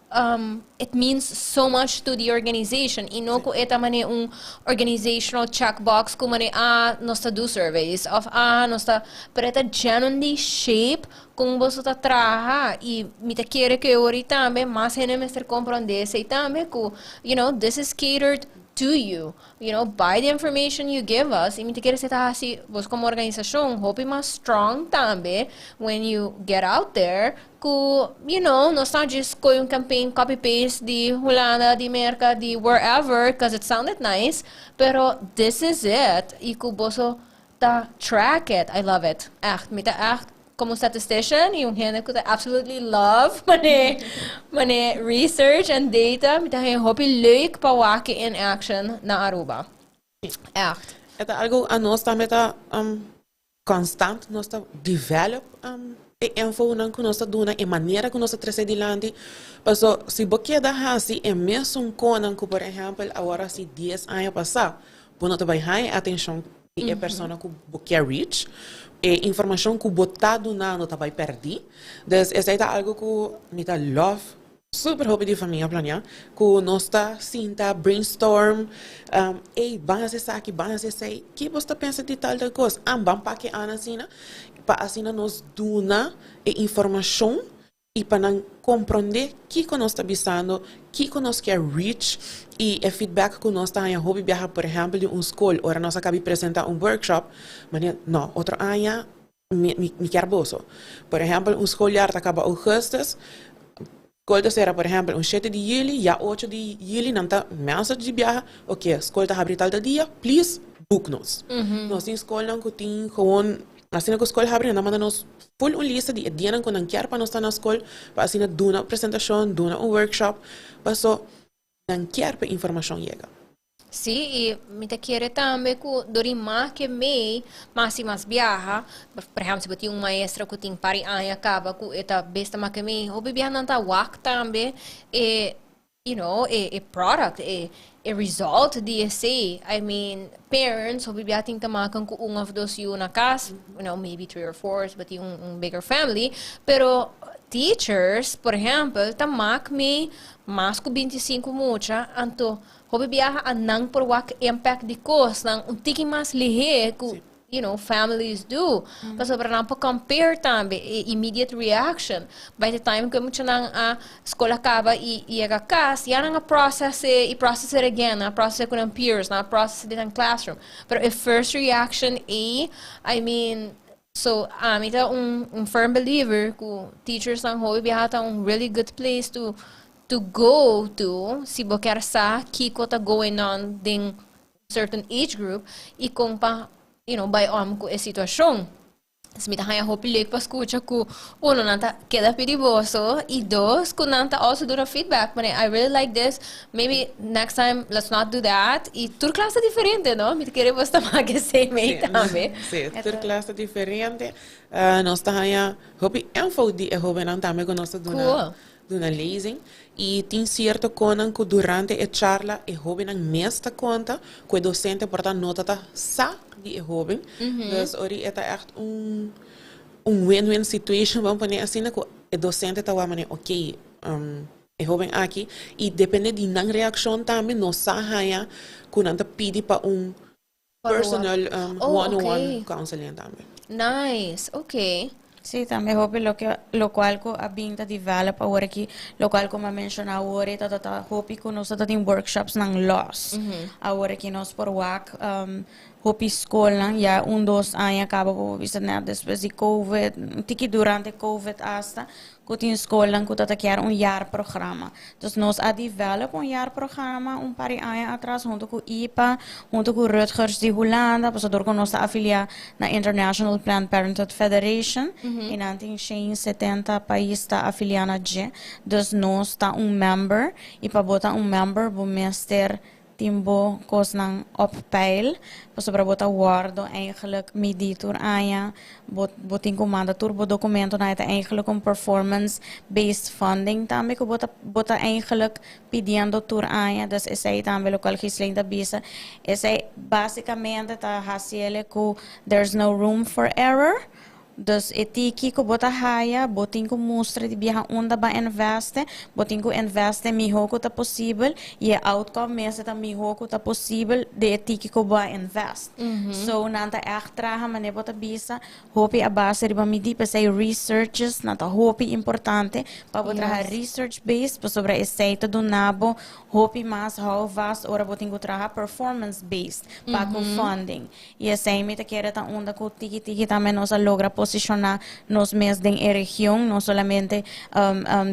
it means so much to the organization i no ku e ta manera un organizational checkbox ku manera ah, nos ta do surveys of ah, nos ta, pero e ta genuinely shape kon bo ta traha i mi ta kere ku awor tambe mas hende mester komprondé esei tambe ku this is catered to you by the information you give us. I mi ta kere esei ta hasi bo komo organisashon hopi mas strong tambe when you get out there ku nos ta just kohe un campaign copy paste di Hulanda, di Merka, di wherever, because it sounded nice, pero this is it i ku boso ta track it. I love it. Echt, mi ta echt komo statistician i un hende ku ta absolutely love mane research and data, mi ta hopi leuk pa wak in action na Aruba. Echt. E ta algo anos tambe ta constant nos ta develop e info nan ku nos ta duna, e manera ku nos ta trese dilanti. Paso si bo keda hasi e mesun kosnan ku, por ehèmpel, awor si 10 aña pasá, bo no ta bai haña atenshon di e persona ku bo ke reach, e informashon ku bo ta dunando ta bai pèrdí. Dus esei ta algo ku mi ta love super hopi di Famia Planea, ku nos ta sinta brainstorm, ei, ban hasi esaki, ban hasi esei, ki bo ta pensa di tal tal kos? Ah, ban pa ke ana asina, pa asina nos duna e informashon i pa nan komprondé kiko nos ta bisando, kiko nos ke reach i e feedback ku nos ta haña hopi biaha, por ehèmpel, di un skol, ora nos a kaba di presentá un workshop, manera, no, otro aña mi ke boso. Por ehèmpel, un schooljaar ta kaba ougùstùs, skol ta sera, por ehèmpel, un 7 di yüli, ya 8 di yüli, nan ta message di biaha, ok, skol ta habri tal tal dia, please book nos. Nos tin skolnan ku tin gewoon, asina ku skol habri, nan manda nos full un lista di e dianan ku nan ke pa nos ta na skol, pa asina duna presentashon, duna un workshop, paso nan ke pa informashon yega. Si, i mi ta kere tambe ku dor di mas ku mei, mas i mas biaha, por ehèmpel, si bo tin un maestra ku tin par di aña kaba ku e ta besta mas ku mi, hopi biaha nan ta wak tambe e e product, e result di esei. I mean, parents, hopi biaha tin te maken ku un of dos yu na kas, maybe three or four, but tin un bigger family, pero teachers, por ehèmpel, ta mak mi mas ku 25 mucha, anto hopi biaha nan por wak impact di kos, nan un tiki mas lihé ku families do. Pasobra nan por compare tambe e immediate reaction. By the time ku mucha nan a skol a kaba i yega kas, ya nan a process it, i process it again, nan a process it ku nan peers, nan a process it in classroom. Pero e first reaction e, I mean, so ami ta un firm believer ku teachers nan hopi biaha ta un really good place to to go to si bo kier sa kico ta going on den certain age group y con pa bay om cu e situacion. Dus mi ta haya hopi leuk pa scucha cu uno, nan ta keda pidi boso y dos, cu nan ta also duna feedback. Mane, "I really like this. Maybe next time let's not do that." Y tur klas ta diferente, no? Mi ta kere boso ta maak esey mee tambe. Si, tur klas ta diferente. Nos ta haya hopi info di e hobennan tambe cu nos ta duna duna lezing. Y tin cierto conan cu durante e charla e hobennan mes ta conta cu e docente por ta no ta sa di e hoben. Dus ori e ta echt un win-win situation, ban pone asina, cu e docente ta wak mane, ok, e hoben aki, y depende di nan reaccion tambe nos sa haya cu nan ta pidi pa un personal one-on-one counseling tambe. Nice, okay. Si, tambe hopi locual cu a bin ta develop awor aki, locual cu mi a menciona awor, ta hopi cu nos ta tin workshops nan los. Awor aki nos por wak hopi scol nan, ya un dos aña caba bo bisa net despues di COVID, tiki durante COVID hasta, cu tin scol nan cu ta kier un jaarprogramma. Dus nos a develop un jaarprogramma un par di aña atras hunto cu IPA, hunto cu Rutgers di Hulanda, pasobra cu nos ta afilia na International Planned Parenthood Federation, y nan tin 170 pais ta afilia na dje. Dus nos ta un member, y pa bo ta un member, bo mester tin bo cosnan op peil, pasobra bo ta wordo eigenlijk midi tur aña, bo tin cu manda tur bo documento na ta eigenlijk un performance based funding tambe cu bo ta eigenlijk pidiendo tur aña. Dus esey tambe locual Ghislaine ta bisa, esey basicamente ta haciele cu there's no room for error. Dus e tiki ku bo ta haya, bo tin ku mustra di biaha unda bo a invest, bo tin ku invest miho ku ta posibel y e outcome mes ta miho ku ta posibel di e tiki ku bo a invest. So nan ta echt traha mane bo ta bisa, hopi a base riba midi, pesey researches nan ta hopi importante pa bo traha research based, pasobra esey ta duna bo hopi mas houvast ora bo tin ku traha performance based pa ku funding. Y esey mi ta kere ta unda cu tiki tiki tambe nos a logra posiciona nos mes den e region, no solamente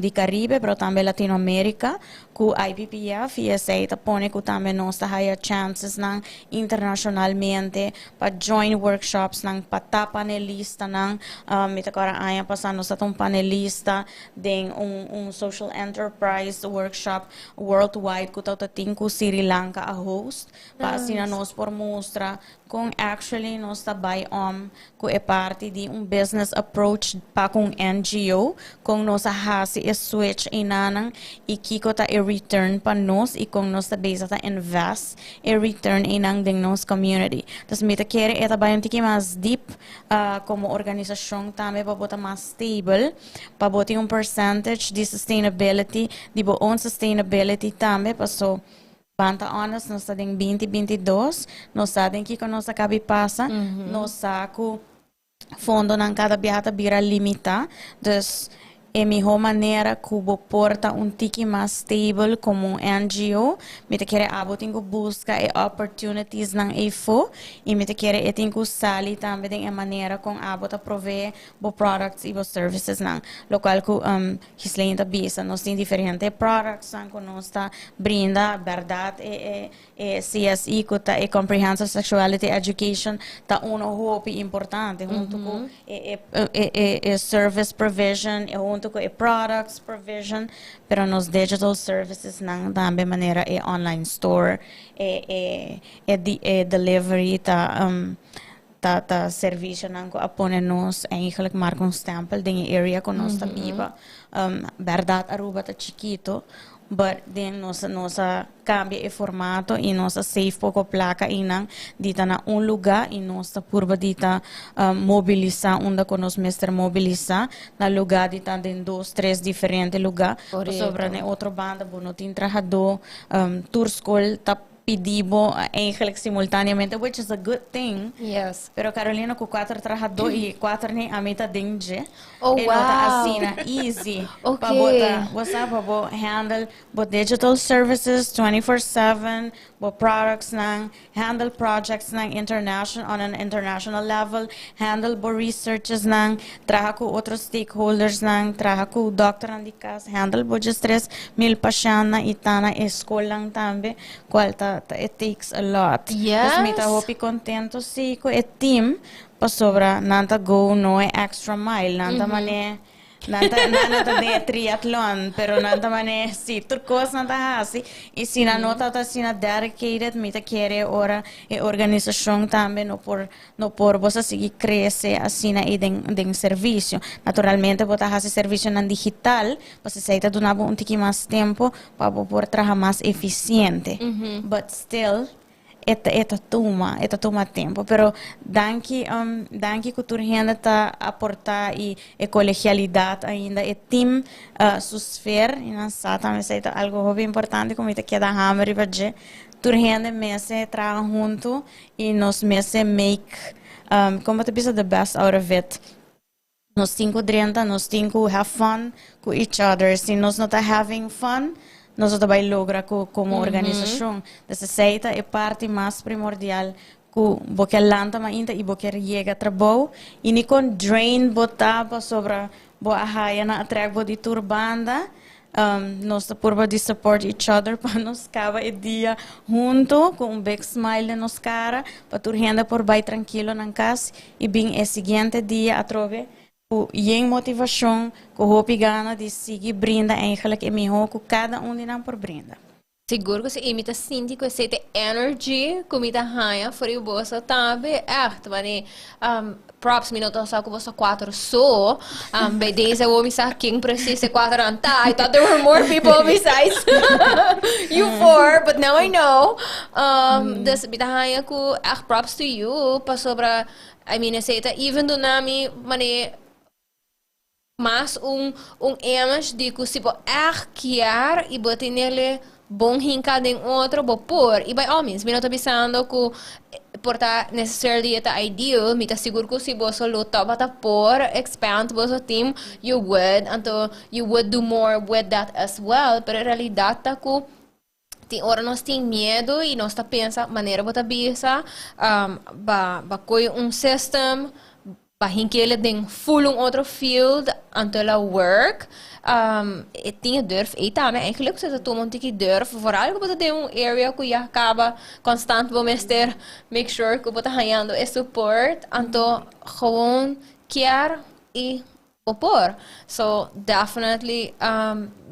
di Caribe, pero tambe Latinoamerica, cu IPPF, y esey ta pone cu tambe nos ta haya chances nan internacionalmente pa join workshops nan, pa ta panelista nan. Mi ta corda aña pasa nos ta un panelista den un social enterprise workshop worldwide cu ta tin cu Sri Lanka a host, pa asina nos por mustra con actually nos ta bay om cu e parti di un business approach pa cu NGO, con nos a hasi e switch einan y kico ta e return pa nos y con nos ta bezig ta invest e return einan den nos community. Dus mi ta kere e ta bay un tiki mas deep como organisacion tambe pa bo ta mas stable, pa bo tin un percentage di sustainability, di bo own sustainability tambe, paso ban ta honest, nos ta den 2022, nos sa den kico nos a caba di pasa, nos sa cu fondo nan cada biaha ta bira limita, dus e miho manera cu bo por ta un tiki mas stable como un NGO, mi ta kere abo tin cu busca e opportunities nan efo, y mi ta kere e tin cu sali tambe den e manera con abo ta provee bo products y bo services nan. Locual cu Ghislaine ta bisa, nos tin diferente products nan cu nos ta brinda, berdad, e CSE, cu ta e Comprehensive Sexuality Education, ta uno hopi importante, hunto cu e service provision, e hunto cu e products provision, pero nos digital services nan tambe manera e online store, e delivery ta servicio nan cu a pone nos eigenlijk marca un stempel den e area cu nos ta biba. Berdad Aruba ta chikito, but den nos a cambia e formato y nos a save poco placa y nan di ta na un lugar y nos ta purba di ta mobilisa unda cu nos mester mobilisa na lugar di ta den dos, tres diferente lugar. Sobre na otro banda bo no tin trahador, tur school ta pidi bo eigenlijk simultaneamente, which is a good thing. Yes. Pero Carolina ku kuater trahadó i kuater ni ami ta den dje. Oh, E no ta wow. asina easy pa bo ta, bo sa, pa bo handle bo digital services 24/7, bo products nan, handle projects nan international on an international level, handle bo researches nan, traha ku otro stakeholders nan, traha ku dokternan di kas, handle bo djes 3000 pashèntnan i ta na e skolnan tambe, kual ta ta it takes a lot. Dus mi ta hopi kontento si ku e team pasobra nan ta go no e extra mile, nan ta mane nan ta nan no ta den e triatlon pero nan ta mane si tur kos nan ta hasi i si nan no tabata asina dedicated mi ta kere ora e organisashon tambe no por no por bo sa sigui krese asina ei den den servisio. Naturalmente bo ta hasi servisionan digital pasobra esei ta duna bo un tiki mas tempo pa bo por traha mas efisiente but still e ta e ta tuma e ta tuma tempo pero danki danki ku tur hende ta aporta i e kolegialidat ainda e team su sfeer i nan sa tambe esei ta algo hopi importante ku mi ta keda hamer riba dje tur hende mester traha huntu i nos mester make komo ta bisa the best out of it. Nos tin ku drenta, nos tin ku have fun ku each other. Si nos no ta having fun, nos no ta bai logra ku komo organisashon. Entonces esei ta e parti mas primordial ku bo ke lanta mainta i bo kier yega trabou i ni kon drained bo ta pasobra bo a haya nan a trek bo di tur banda. Nos ta purba di support each other pa nos kaba e dia hunto ku un big smile den nos kara pa tur hende por bai trankilo nan kas i bin e siguiente dia atrobe ku yen motivashon, ku hopi gana di sigui brinda eigenlijk e mihó ku kada un di nan por brinda. Sigur ku si, i mi ta sinti ku esei ta e energy ku mi ta haña for di boso tambe, ègt, wanneer props, mi no ta sa ku boso kuater so, bij deze awor mi sa ken precies e kuaternan ta, I thought there were more people besides you four, but now I know, dus mi ta haña ku ègt props to you, pasobra, I mean esei ta even duna mi manera Mas un un image di cu si bo echt kier y bo tinele bon hinca den otro bo por y by all means mi no ta bisando cu por ta necessarily e ta ideal mi ta sigur cu si boso lo tabata por expand boso team you would anto you would do more with that as well pero e realidad ta cu tin ora nos tin miedo y nos ta pensa manera bo ta bisa ba ba coy un system ba hinkele den full un otro field anto el a work e tin e durf ey tambe eigenlijk si ta tuma un tiki durf vooral ku bo ta den un area ku ya kaba constant bo mester make sure ku bo ta hañando e support anto gewoon kier y Bo por. So, definitely,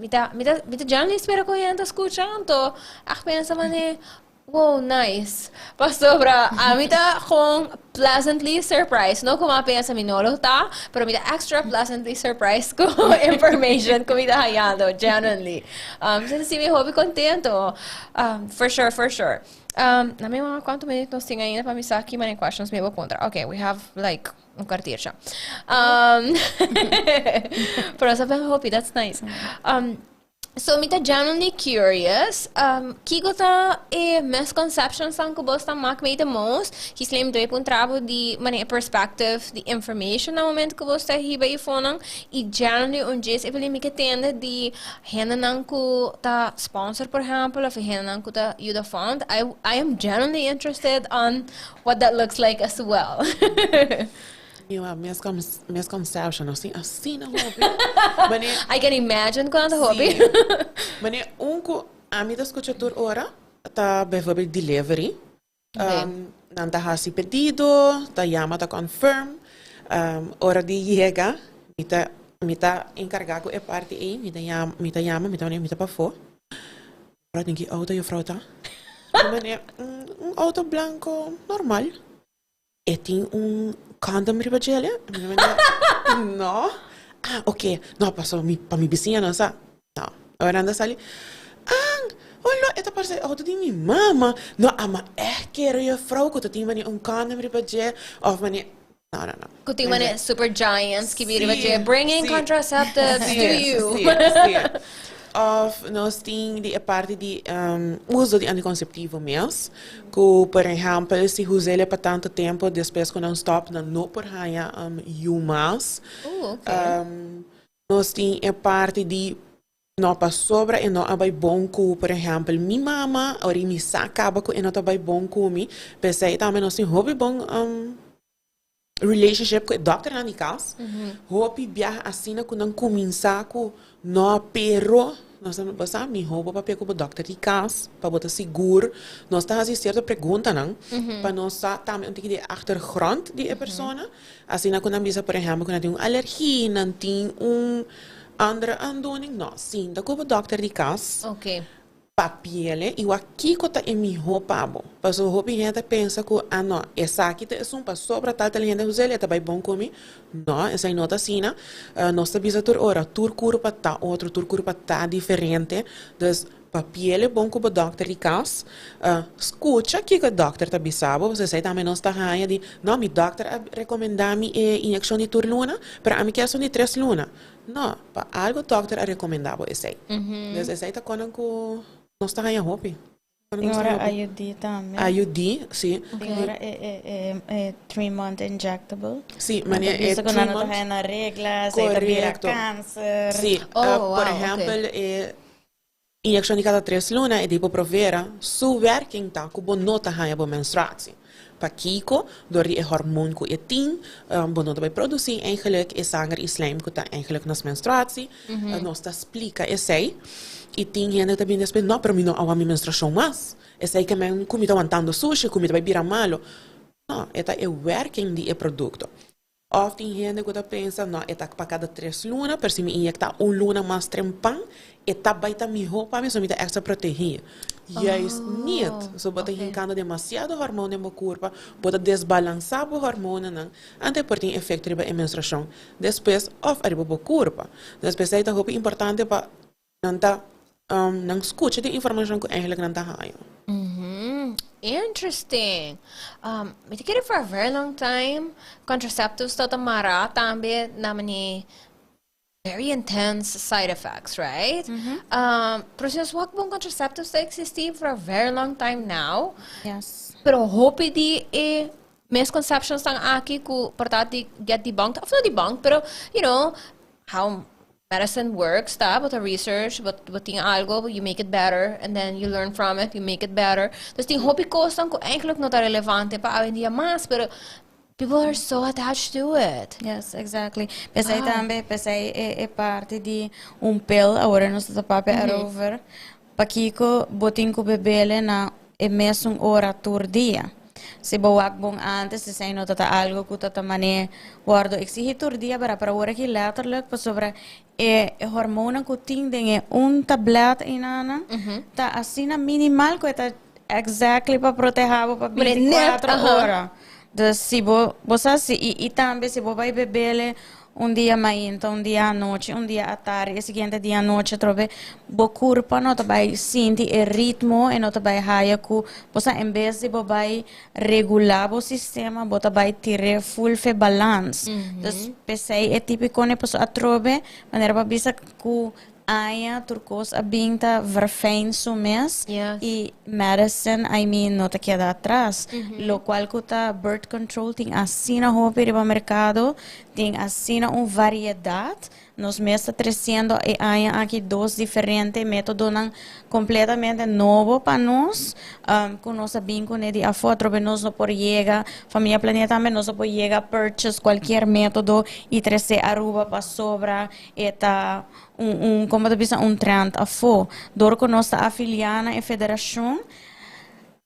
mi ta, mi ta, mi ta genuinely spera ku hende ta skucha, anto a pensa manera, wow, nice. Pasobra ami ta gewoon pleasantly surprised. No ku mi a pensa mi no lo ta, pero mi ta extra pleasantly surprised ku information ku mi ta hañando, genuinely. Mi ta sinti mi hopi kontento. For sure, for sure. Na mi wak kuantu minüt nos tin ainda pa mi sa ki many questions mi bo puntra. Okay, we have like Un kwartiertje. Um, pero sa ben hopi, that's nice. Um, so mi ta genuinely curious, um, kiko ta e misconceptions tan ku bos ta mak mee the most? Gisleen mi ta bay puntra bo di mane e perspective di information na momento ku bos ta hiba e fonan i genuinely un djes e beli mi ke tende di hendenan ku ta sponsor por ehempel of e hendenan ku ta yuda fund. I, I am genuinely interested on What that looks like as well. Yo a misconception nos tin asina hopi. Mane I can imagine cuanto hopi. Si. Mane un cu ami ta scucha tur ora ta bijvoorbeeld delivery. Nan ta haci pedido, ta yama ta confirm. Ora di yega mi ta mi ta encarga cu e parti ey mi ta yama mi ta yama mi ta mi ta pafo. Mevrouw den ki auto juffrouw ta? Mi mane, un auto blanco normal. E tin un condom riba djele? Mi mane, no. Ah, oké. No, paso mi, pa mi bisiña no sa. No. Ora nan ta sali, ah, hola, e ta parse e auto di mi mama. No, ama ègt kere juffrouw ku ta tin mane un condom riba dje of mane, no, no, no. Ku tin mane super giant skibi riba dje, bringing contraceptives to you. Si, si. Of nos tin di e parti di uso di anticonceptivo mes, cu por ehempel si us'ele pa tanto tempo despues cu nan stop nan no por haya yu mas. Nos tin e parti di no pasobra e no a bay bon cu por ehempel mi mama, ora mi sa caba cu e no ta bay bon cu mi, p'esey tambe nos tin hopi bon relationship cu e dokternan di cas. Hopi biaha asina cu nan cuminsa cu no pero nos ta bo sa miho bo papia cu bo dokter di cas pa bo ta sigur. Nos ta haci cierto preguntanan pa nos sa tambe un tiki di e achtergrond di e persona. Asina cu nan bisa por ehempel cu nan tin un alergie, nan tin un andere aandoening. No, sinta cu bo dokter di cas. Papiele i wak kiko ta e mihó pa bo. Pasobra hopi hende ta pensa ku, ah no, esaki ta esun pasobra tal tal hende us'el e ta bai bon ku mi. No, esei no ta asina. Nos ta bisa tur ora, tur kurpa ta otro, tur kurpa ta diferente. Dus, papiele bon ku bo dòkter di kas. Skucha kiko e dòkter ta bisa bo, pasobra esei tambe nos ta haña di, no, mi dòkter a rekomendá mi e inyekshon di tur luna, pero ami ke esun di tres luna. No, pa algo dokter a recomenda bo esey. Dus esey ta conan cu nos ta haña hopi. Tin ora IUD tambe. IUD, si. Tin ora e e e e 3 month injectable. Si, manera e 3 month. Nan ta haña na regla, esey ta bira cancer. Si, por ehempel e inyeccion di cada 3 luna, e Depo Provera, su werking ta cu bo no ta haña bo menstruatie. Pakico? Door di e hormoon cu e tin, bo no ta bay produci eigenlijk e sanger y slijm cu ta eigenlijk nos menstruatie. Nos ta splica esey. Y tin hende cu ta bini despues, no, pero mi no a wak mi menstruacion mas. Esey ke men cu mi ta wantando sushi, cu mi ta bay bira malo. No, e ta e werking di e producto. Of tin hende cu ta pensa, no, e ta pa cada 3 luna, pero si mi inyecta un luna mas trempan, e ta bay ta miho pa mi, so mi ta extra protegi. Juist niet. So bo ta hincando demasiado hormoon den bo curpa, bo ta desbalansa bo hormonanan, anto e por tin efecto riba e menstruacion despues of ariba bo curpa. Dus p'esey ta hopi importante pa nan ta nan scucha di informacion cu eigenlijk nan ta haya. Interesting. Mi ta kere for a very long time contraceptives ta ta mara tambe na mane very intense side effects, right? Pero si nos wak bon, contraceptives ta existi for a very long time now. Pero hopi di e misconceptions tan aki cu por ta di get debunked, of no debunked, pero how medicine works ta, bo ta research, bo tin algo, you make it better, and then you learn from it, you make it better. Dus tin hopi cosnan cu eigenlijk no ta relevante pa awendia mas, pero people are so attached to it. Yes, exactly. P'esey tambe, p'esey e parti di un pil, awor nos ta papia erover, pakiko bo tin cu bebele na e mesun ora tur dia. Si bo wak bon antes, esey no ta algo cu ta mane wordo exigi tur dia, pero pa awor aki letterlijk, pasobra e hormonen cu tin den e un tablet inana, ta asina minimal cu e ta exactly pa proteha bo pa 24 ora. Dus si bo sa si, y tambe si bo bay bebele un dia mainta, un dia anochi, un dia atardi, e siguiente dia anochi trobe, bo curpa no ta bay sinti e ritmo e no ta bay haya cu, bo sa, en bes di bo bay regula bo sistema, bo ta bay tire full fe balance. Dus p'esey e tipico ne paso atrobe, manera pa bisa cu aña tur cos a bin ta verfijn su mes y medicine, I mean, no ta keda atras. Lo cual cu ta birth control tin asina hopi riba mercado, tin asina un variedad. Nos mes ta treciendo e aña aki dos diferente metodonan completamente nobo pa nos, cu nos a bin cune di afo, atrobe nos no por yega, Famia Planea tambe nos no por yega purchase cualkier metodo y trece Aruba pasobra e ta un, como ta bisa, un trend afo. Door cu nos ta afilia na e federacion,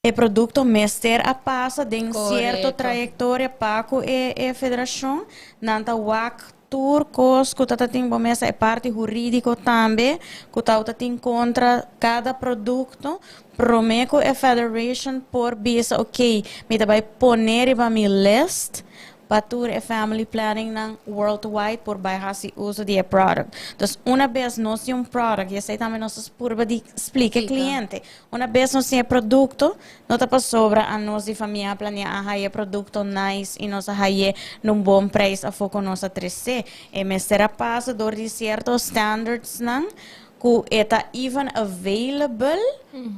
e producto mester a pasa den cierto trayectoria pa cu e federacion, nan ta wak tur cos cu ta tin bo mesa, e parti huridico tambe, cu ta tin contra cada producto, prome cu e federation por bisa, ok, mi ta bay pone riba mi list, pa tur e family planning nan worldwide por bay hasi uso di e product. Dus una vez nos tin un product, y esey tambe nos purba di explica Explica. Cliente, una vez nos tin e producto, no ta pasobra a nos di Famia Planea a haya producto nice y nos a haya un bon prijs afo cu nos a trece. E mester a pasa door di cierto standards nan, Ku e ta even available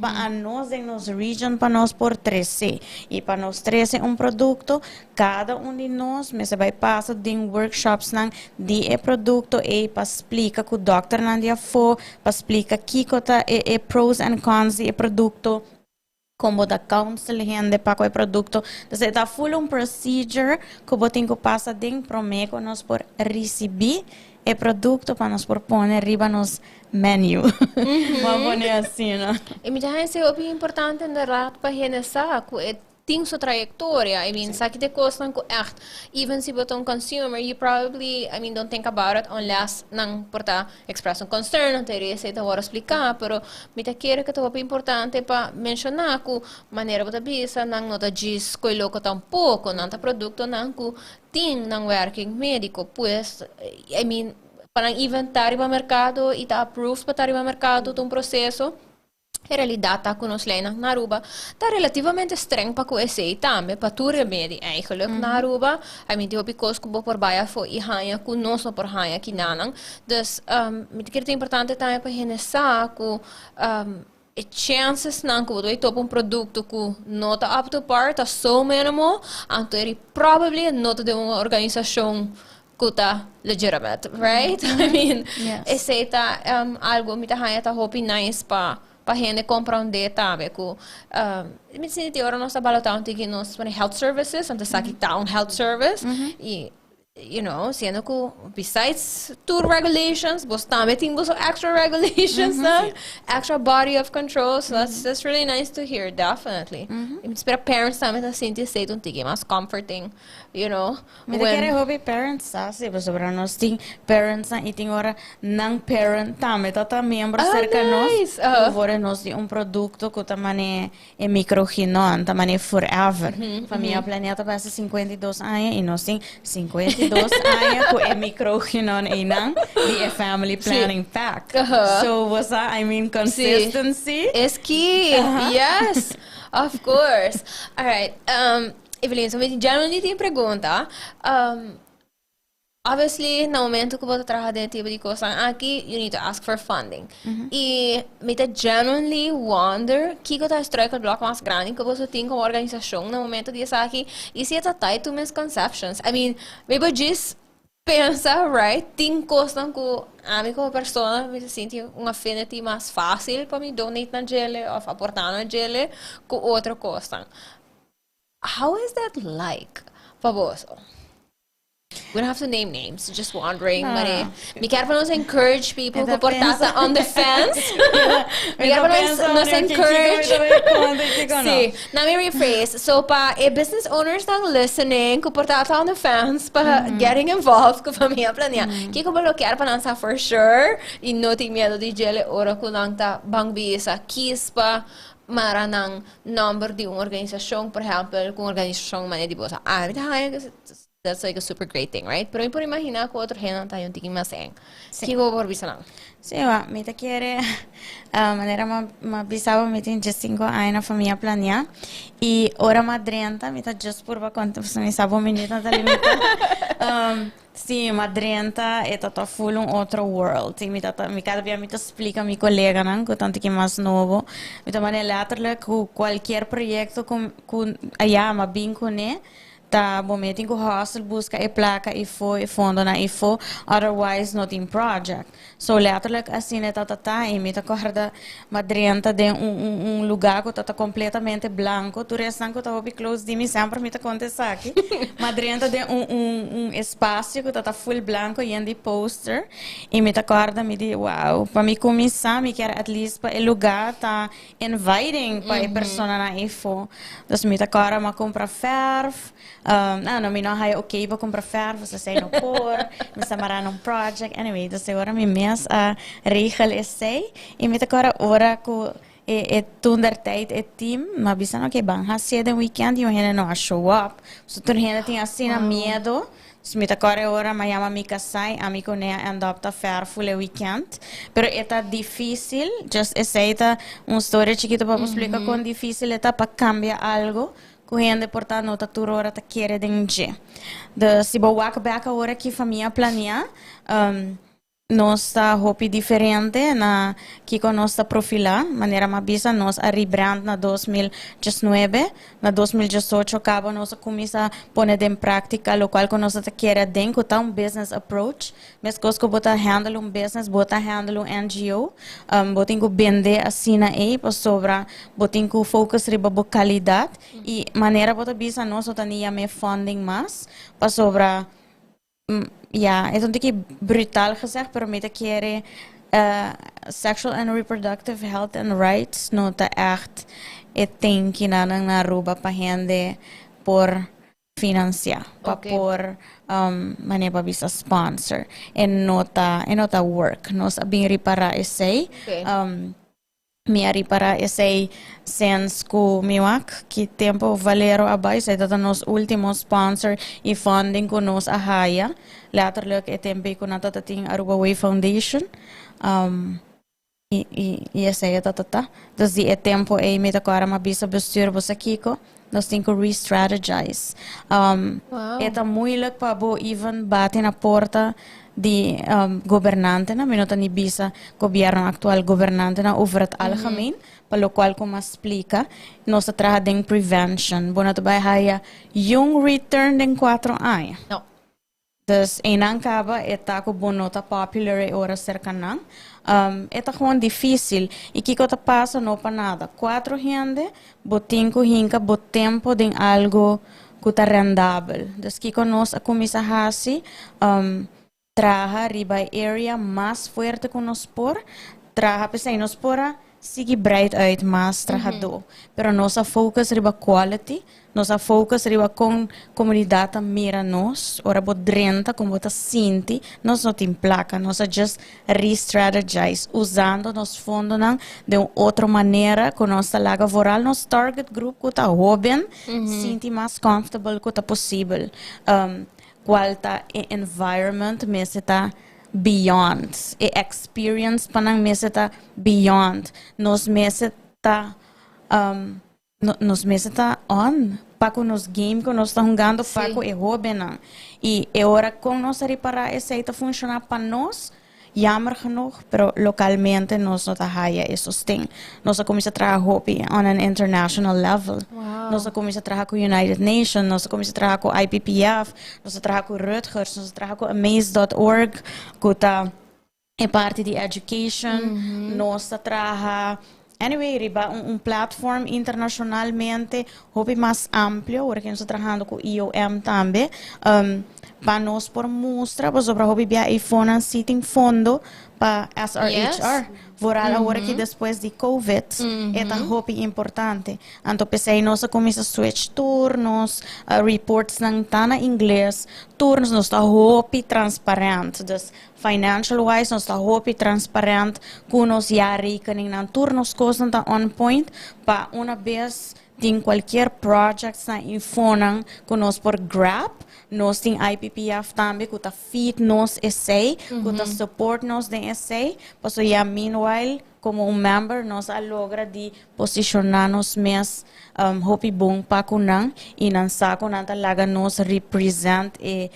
pa nos den nos region pa nos por trese. I pa nos trese un produkto, kada un di nos mester bai pasa den workshops nan di e produkto ei pa splika ku dòkternan di afó, pa splika kiko ta e pros and cons di e produkto, kon bo ta counsel hende pa ku e produkto. Dus e ta full un procedure ku bo tin ku pasa den promé ku nos por risibí e produkto pa nos por pone riba nos menu. Bo a pone asina. I mi ta haña esei hopi importante inderdaad pa hende sa ku e tin su trayectoria. I mean, sa ki ta e kosnan ku ègt, even si bo ta un consumer, you probably, I mean, don't think about it unless nan por ta express un concern, anto esei ta wòrdu spliká, pero mi ta kere ku ta hopi importante pa menshoná ku manera bo ta bisa nan no ta djis koe loko tampoko, nan ta produktonan ku tin nan werking médiko, pues, I mean, pa nan even ta riba merkado i ta approved pa ta riba merkado ta un proseso. E realidat ta ku nos leinan na Aruba ta relativamente streng pa ku esei tambe, pa tur remedi eigenlijk na Aruba. I mean, tin hopi kos ku bo por bai afó i haña ku nos no por haña kinanan. Dus, mi ta kere ta importante tambe pa hende sa ku e chancesnan ku bo ta bai topa un produkto ku no ta up to par ta so minimal, anto e probably no ta den un organisashon ku ta legitimate, right? I mean, esei ta algo mi ta haña ta hopi nice pa hende komprondé tambe ku mi ta sinti ora nos ta balotá un tiki nos health services, anto esaki ta un health service i siendo ku besides tur regulations bos tambe tin boso extra regulations nan, extra body of control, so that's really nice to hear, definitely. I mi ta spera parents tambe ta sinti esei ta un tiki mas comforting. Mi ta kere hopi parents sa si, pasobra nos tin parents nan i tin ora nan parent tambe ta ta miembro serka nos. Ku nos tin un produkto ku ta mane e Microgynon, ta mane forever. Famia Planea ta basa 52 aña i nos tin 52 aña ku e Microgynon einan di e family planning pack. So, bo sa, I mean, consistency is key. Yes, of course. All right. Evelyn, so mi genuinely tin pregunta. Obviously, na momento ku bo ta traha den tipo di kosnan aki, you need to ask for funding. I mi ta genuinely wonder kiko ta e struikelblok mas grandi ku boso tin komo organisashon na momento di esaki i si e ta tied to misconceptions. I mean, mi por djis pensa, right, tin kosnan ku ami komo persona mi ta sinti un affinity mas fásil pa mi donate na djele òf aportá na djele ku otro kosnan. How is that like pa boso? We don't have to name names, just wondering. Maar mi kier pa nos encourage people ku por ta on the fence. Mi kier pa nos encourage. Si, let me rephrase. So pa e business owners nan listening ku por ta on the fence pa getting involved ku Famia Planea. Kiko bo lo kier pa nan sa for sure i no tin miedo di djele ora ku nan ta ban bisa kies pa mara nan nomber di un organisashon, por ehempel, ku un organisashon manera di boso. Ah, mi ta haña that's like a super great thing, right? Pero mi por imaginá ku otro hendenan ta haña un tiki mas eng. Kiko bo por bisa nan? Sí, wa, mi ta kere, manera m'a bisa bo, mi tin 15 aña na Famia Planea i ora m'a drenta mi ta just purba konta, pasobra mi sa bo minutonan ta limitá. Sí, m'a drenta e ta ta full un otro world. I mi ta ta, mi kada bia mi ta splika mi koleganan ku ta un tiki mas nobo, mi ta manera letterlijk ku kualkier proyekto ku ku a yama bin kuné, ta bo mes tin ku hustle buska e plaka ifo, e fondonan ifo, otherwise no tin project. So letterlijk asina e ta ta ta i mi ta kòrda m'a drenta den un un un lugá ku ta ta kompletamente blanko, tur esnan ku ta hopi close di mi semper mi ta konta esaki, m'a drenta den un un un espasio ku ta ta full blanko yen di poster i mi ta kòrda mi di wow, pa mi kuminsá mi kier at least pa e lugá ta inviting pa e personanan eifo. Dus mi ta kòrda m'a kumpra fèrf. No, no, mi no haya ok pa kumpra fèrf, esei no por, mi sta mará na un project. Anyway, dus e ora mi mes a regel esei i mi ta kòrda ora ku e e toen der tijd e team mi a bisa nan ok ban hasié den weekend i un hende no a show up. So tur hende tin asina miedo. Dus mi ta kòrda e ora mi a yama mi kasá i ami ku ne a end up ta fèrf ful e weekend. Pero e ta difísil, just esei ta un storia chikitu pa bo splika kon difísil e ta pa kambia algo ku hende por ta no ta tur ora ta kere den dje. Dus si bo wak bek awor aki Famia Planea. Nos ta hopi diferente na kiko nos ta profilá. Manera m'a bisa, nos a rebrand na 2019. Na 2018 kaba nos a kuminsá pone den práktika lokual ku nos ta kere aden, ku ta un business approach. Meskos ku bo ta handle un business, bo ta handle un NGO. Bo tin ku bende asina ei pasobra bo tin ku focus riba bo kalidat. I manera bo ta bisa, nos no ta ni yam'é funding mas pasobra, ja, e ta un tiki brutal gezegd, pero mi ta kere sexual and reproductive health and rights no ta echt e thing kinanan na Aruba pa hende por financia, pa por manera pa bisa sponsor. E no ta work. Nos a bin ripara esey. Mi a ripara esey since ku mi wak ki tempo Valero a bai, esey ta nos ultimo sponsor y funding ku nos a haya. Letterlijk e tempo ku nan tata tin Aruba Way Foundation. Y esey ta ta. Dus di e tempo ey mi ta kora m'a bisa bestuur, "Bo sa kiko? Nos tin ku re-strategize." E ta moeilijk pa bo even bate na porta di gobernante, na mi no ta ni bisa gobierno actual, gobernante na over het algemeen, pa lokual ku m'a splika, nos ta traha den prevention. Bo no ta bai haya un return den 4 aña. No. Dus einan kaba e ta ku bo no ta popular e ora serka nan. E ta gewoon difísil. I kiko ta pasa, no pa nada. Kuater hende, bo tin ku hinka bo tempo den algo ku ta rendabel. Dus kiko nos a kuminsá hasi, traha riba area mas fuerte ku nos por, traha pesei nos por a sigui breid uit mas trahadó. Pero nos a focus riba quality, nos a focus riba kon komunidat mira nos, ora bo drenta, kon bo ta sinti, nos no tin plaka, nos a just re-strategize, usando nos fondonan di un otro manera, ku nos ta laga vooral nos target group ku ta hoben, sinti mas comfortable ku ta posibel. Kual ta e environment mester ta beyond. E experience pa nan mester ta beyond. Nos mester ta no, nos mester ta on pa ku nos game ku nos ta hungando pa ku e hobennan. I e ora kon nos a ripará esei ta funshoná pa nos, jammer genoeg, pero lokalmente nos no ta haya e sosten. Nos a kuminsá traha hopi on an international level. Nos a kuminsá traha ku United Nations, nos a kuminsá traha ku IPPF, nos a traha ku Rutgers, nos a traha ku Amaze.org, ku ta e parti di education, nos a traha anyway, riba un platform internacionalmente hopi mas amplio, awor ku nos ta trahando ku IOM tambe, pa nos por mustra, pasobra hopi bia e fondonan si tin fondo pa SRHR. Vooral awor ku despues di COVID, e ta hopi importante. Anto pesei nos a kuminsá switch tur nos reports nan ta na ingles, tur nos ta hopi transparent. Dus financial wise nos ta hopi transparent ku nos jaarrekening nan, tur nos kosnan ta on point pa una bes tin kualke project na infonan ku nos por grab. Nos tin IPPF tambe ku ta feed nos esey, ku ta support nos den esey. Paso ya, meanwhile, komo un member nos a logra di posishoná nos mes hopi bon pa ku nan i nan sa ku nan ta laga nos represent e,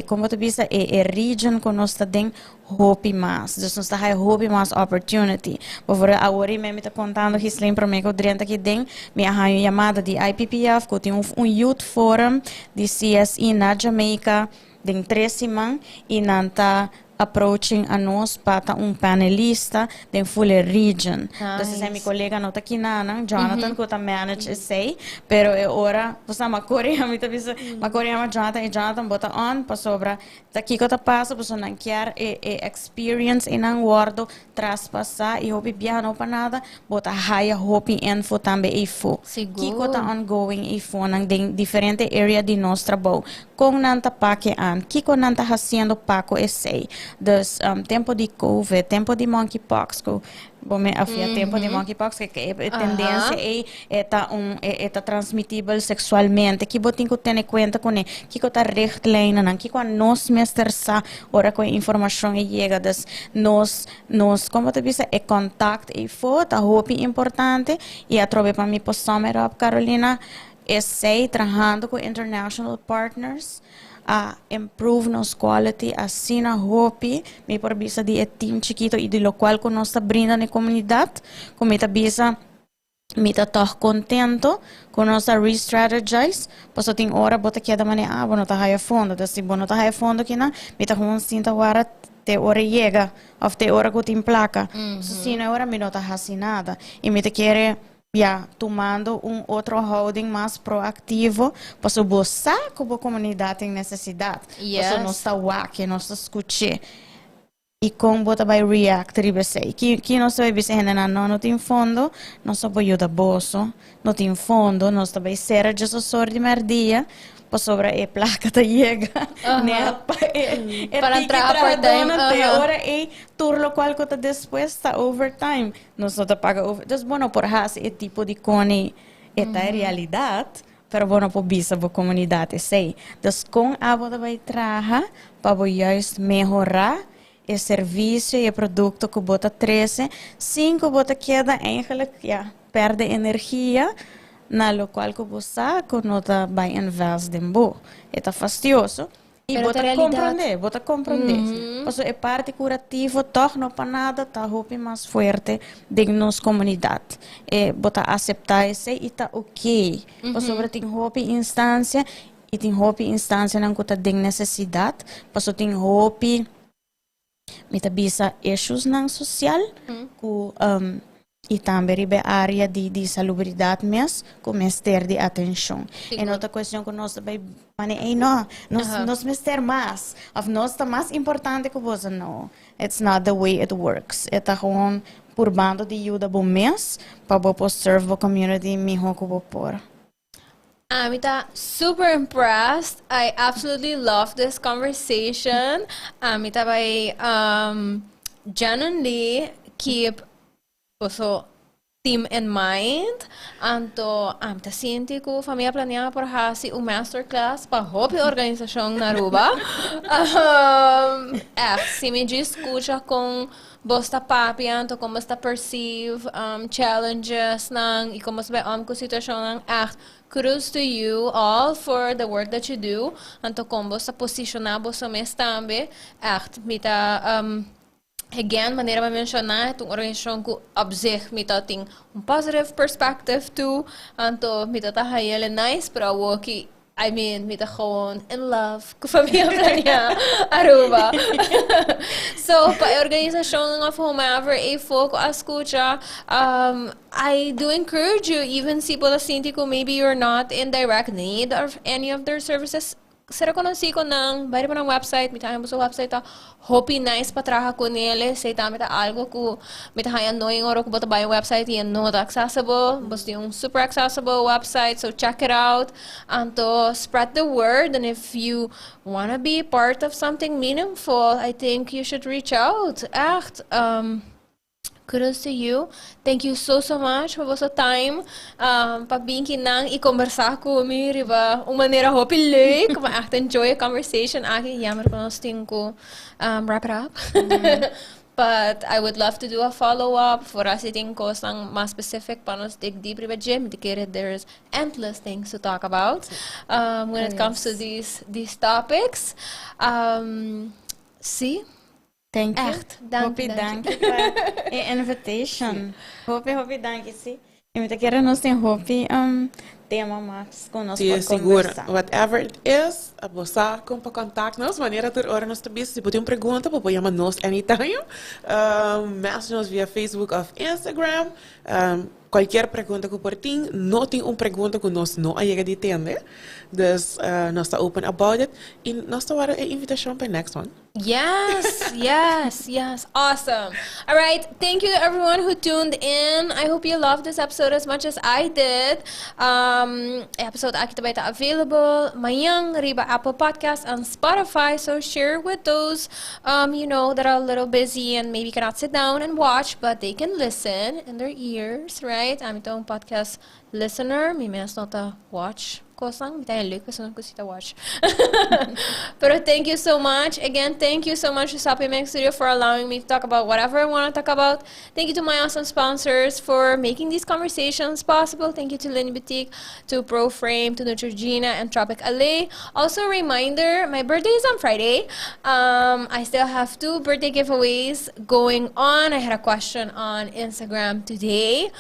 kon ta bisa, e region ku nos ta den hopi mas. Dus nos ta haya hopi mas opportunity. Bijvoorbeeld, awor mi ta kontando Gislin promé ku drenta aki den, mi a haña yamada di IPPF, ku tin un youth forum di CSI na Jamaica den 3 siman i nan ta approaching a nos pa ta un panelista den full region. Nice. Entonces, mi kolega no ta aki nan, Jonathan, ku ta manage esey, pero e ora, bo m'a kore, mi ta bisa, m'a kore yama Jonathan, i Jonathan, bo ta on, pasobra, ta kiko ta pasa, bo nan kier e experience i nan wordo traspasá i hopi biaha, no pa nada, bo ta haya hopi info tambe ifo. Kiko ta ongoing ifo nan den diferente area di nos trabou. Kon nan ta pak e aan, kiko nan ta hasiendo pa ku esey. Dus tempo di COVID, tempo di monkeypox, ku bo me afia tempo di monkeypox, ku e tendensia e ta transmitibel seksualmente. Ki bo tin ku tene kuenta kuné, kiko ta richtlijnen nan, kiko nos mester sa ora ku informashon e yega. Dus nos, kon ta bisa, e contact ifo ta hopi importante i atrobe pa mi por sum it up, Carolina, esey trahando ku international partners. A improve nos quality asina hopi, mi por bisa di e team chikito y di locual cu nos ta brinda na e comunidad, cu mi ta bisa mi ta toch contento cu nos a re-strategize, pasobra tin ora bo ta keda manera, ah, bo no ta haya fondo, dus si bo no ta haya fondo kinan, mi ta gewoon sinta wara te ora e yega of te ora cu tin placa. So si no e ora mi no ta haci nada y mi ta kere ya tumando un otro houding mas proactivo, pasobra bo sa cu bo comunidad tin necesidad, pasobra nos ta wak e, nos ta scuch'e. Y con bo ta bay react riba esey? Ki ki nos ta bay bisa hendenan? No, no tin fondo, nos ta por yuda boso, no tin fondo, nos ta bay cera djes osor di merdia pasobra e placa ta yega net pa e e Pa nan tiki traha part time, trahadónan te ora ey tur locual cu ta despues ta overtime. Nos no ta paga over, dus bo no por haci e tipo di coni, e ta e realidad. Pero bo no por bisa bo comunidad esey. Dus con abo ta bay traha pa bo juist mehora e servicio y e producto cu bo ta trece sin cu bo ta keda eigenlijk, ja, perde energia na locual cu bo sa cu no ta bay invest den bo. E ta fastioso. Y Pero bo ta ta realidad. comprende, bo ta comprende. Pasobra e parti curativo toch no pa nada ta hopi mas fuerte den nos comunidad. E bo ta acepta esey y ta ok. Pasobra tin hopi instancia y tin hopi instancianan cu ta den necesidad. Pasobra tin hopi, mi ta bisa, issuesnan social cu y tambe riba e area di salubridad mes cu mester di atencion. E no ta cuestion cu nos ta bay mane ey no, nos nos mester mas of nos ta mas importante cu boso. No, it's not the way it works. E ta gewoon purbando di yuda bo mes pa bo por serve bo community miho cu bo por. Ami ta super impressed. I absolutely love this conversation. Ami ta bay genuinely keep boso team in mind. Anto ami ta sinti cu Famia Planea por haci un masterclass pa hopi organisacion na Aruba. Echt, si mi djis scucha con Bos ta papia anto kon bos ta perceive challenges nan y kon bos ta bay om cu situacionnan echt kudos to you all for the work that you do anto kon bos ta posiciona boso mes tambe echt mi ta again manera mi a menciona e ta un organisacion cu op zich mi ta tin un positive perspective toe anto mi ta ta hayele nice pero awoki I mean, mi ta gewoon in love cu Famia Planea Aruba. So, pa e organisacion of whomever e foco a scucha, I do encourage you, even si bo ta sinti cu maybe you're not in direct need of any of their services, sera conoci cu nan, bai riba nan website, mi ta haña boso website ta Hopi nice pa traha ku nele, esei tambe ta algo ku mi ta haña annoying ora ku bo ta bai un website i e no ta accessible. Bo tin un super accessible website, so check it out. Anto spread the word and if you wanna be part of something meaningful, I think you should reach out. Echt. Kudos to you. Thank you so so much pa boso time pa bin kinan y conversa cu mi riba un manera hopi leuk. Mi echt enjoy e conversation aki. Jammer cu nos tin cu wrap it up. But I would love to do a follow up for asi tin cosnan mas specific pa nos dig deep riba dje. Mi ta kere there is endless things to talk about when it comes to these topics. Si. Thank you. Echt, danki, Hopi danki. danki pa e invitation. Hopi, hopi danki, sí. Y mi ta kere nos tin hopi tema mas cu nos Sí, por sigur. conversa. Whatever it is, bo sa con pa contact nos. Manera tur ora nos ta bisa, si bo tin un pregunta, bo por yama nos anytime. Message nos via Facebook of Instagram. Cualkier pregunta cu por tin, no tin un pregunta cu nos no a yega di tende. Dus nos ta open about it. Y nos ta wara e invitacion pa e next one. Yes, yes, yes. Awesome. All right. Thank you to everyone who tuned in. I hope you loved this episode as much as I did. E episode aki tambe ta available mañan riba Apple Podcast and Spotify. So share with those that are a little busy and maybe cannot sit down and watch, but they can listen in their ears, right? Ami ta un podcast listener. Mi mes no ta watch. Cosnan, mi ta leuk persona cu si ta watch. Pero thank you so much. Again, thank you so much to Soppy Mac Studio for allowing me to talk about whatever I want to talk about. Thank you to my awesome sponsors for making these conversations possible. Thank you to Lenny Boutique, to Pro Frame, to Neutrogena, and Tropic LA. Also, a reminder, my birthday is on Friday. I still have two birthday giveaways going on. I had a question on Instagram today.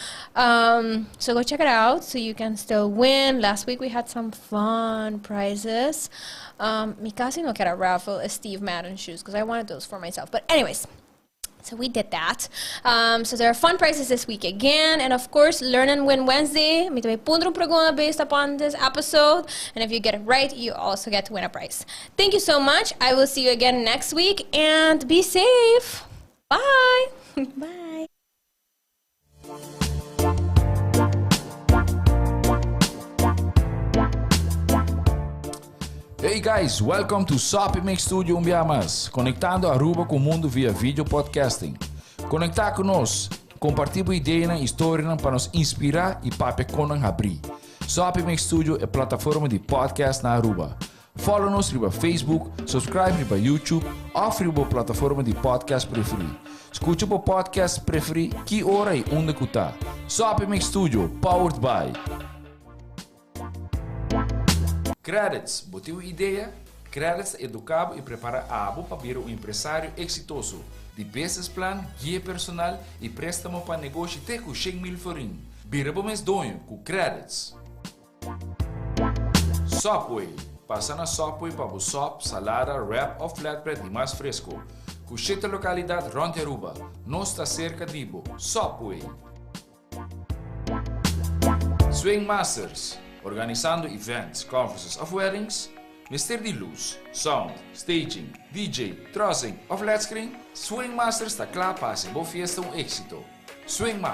So go check it out so you can still win. Last week we had some fun prizes. Mi casi no kier a raffle a Steve Madden shoes because I wanted those for myself. But anyways, so we did that. So there are fun prizes this week again. And of course, Learn and Win Wednesday. Mi ta puntra un pregunta based upon this episode. And if you get it right, you also get to win a prize. Thank you so much. I will see you again next week. And be safe. Bye. Bye. Hey guys, welcome to Soppy Mix Studio un biaha mas, conectando Aruba cu mundo via video podcasting. Conecta cu nos, comparti bo ideanan y storianan pa nos inspira y papia con nan habri. Soppy Mix Studio e plataforma di podcast na Aruba. Follow nos riba Facebook, subscribe riba YouTube of riba bo plataforma di podcast preferi. Scucha bo podcast preferi ki ora y unda cu ta. Soppy Mix Studio, powered by. Credits, bo tin un idea? Credits ta educa bo y prepara abo pa bira un empresario exitoso. Di business plan, guia personal y prestamo pa negoshi te cu 100,000 florin. Bira bo mes doño cu Credits. Subway, pasa na Subway pa bo sop, salada, wrap of flatbread di mas fresco. Cu shete localidad rond di Aruba, nos ta cerca di bo. Subway. Swing Masters, organisando events, conferences of weddings, mester di luz, sound, staging, DJ, trussing of flat screen? Swing Masters ta cla pa haci bo fiesta un exito. Swing Masters.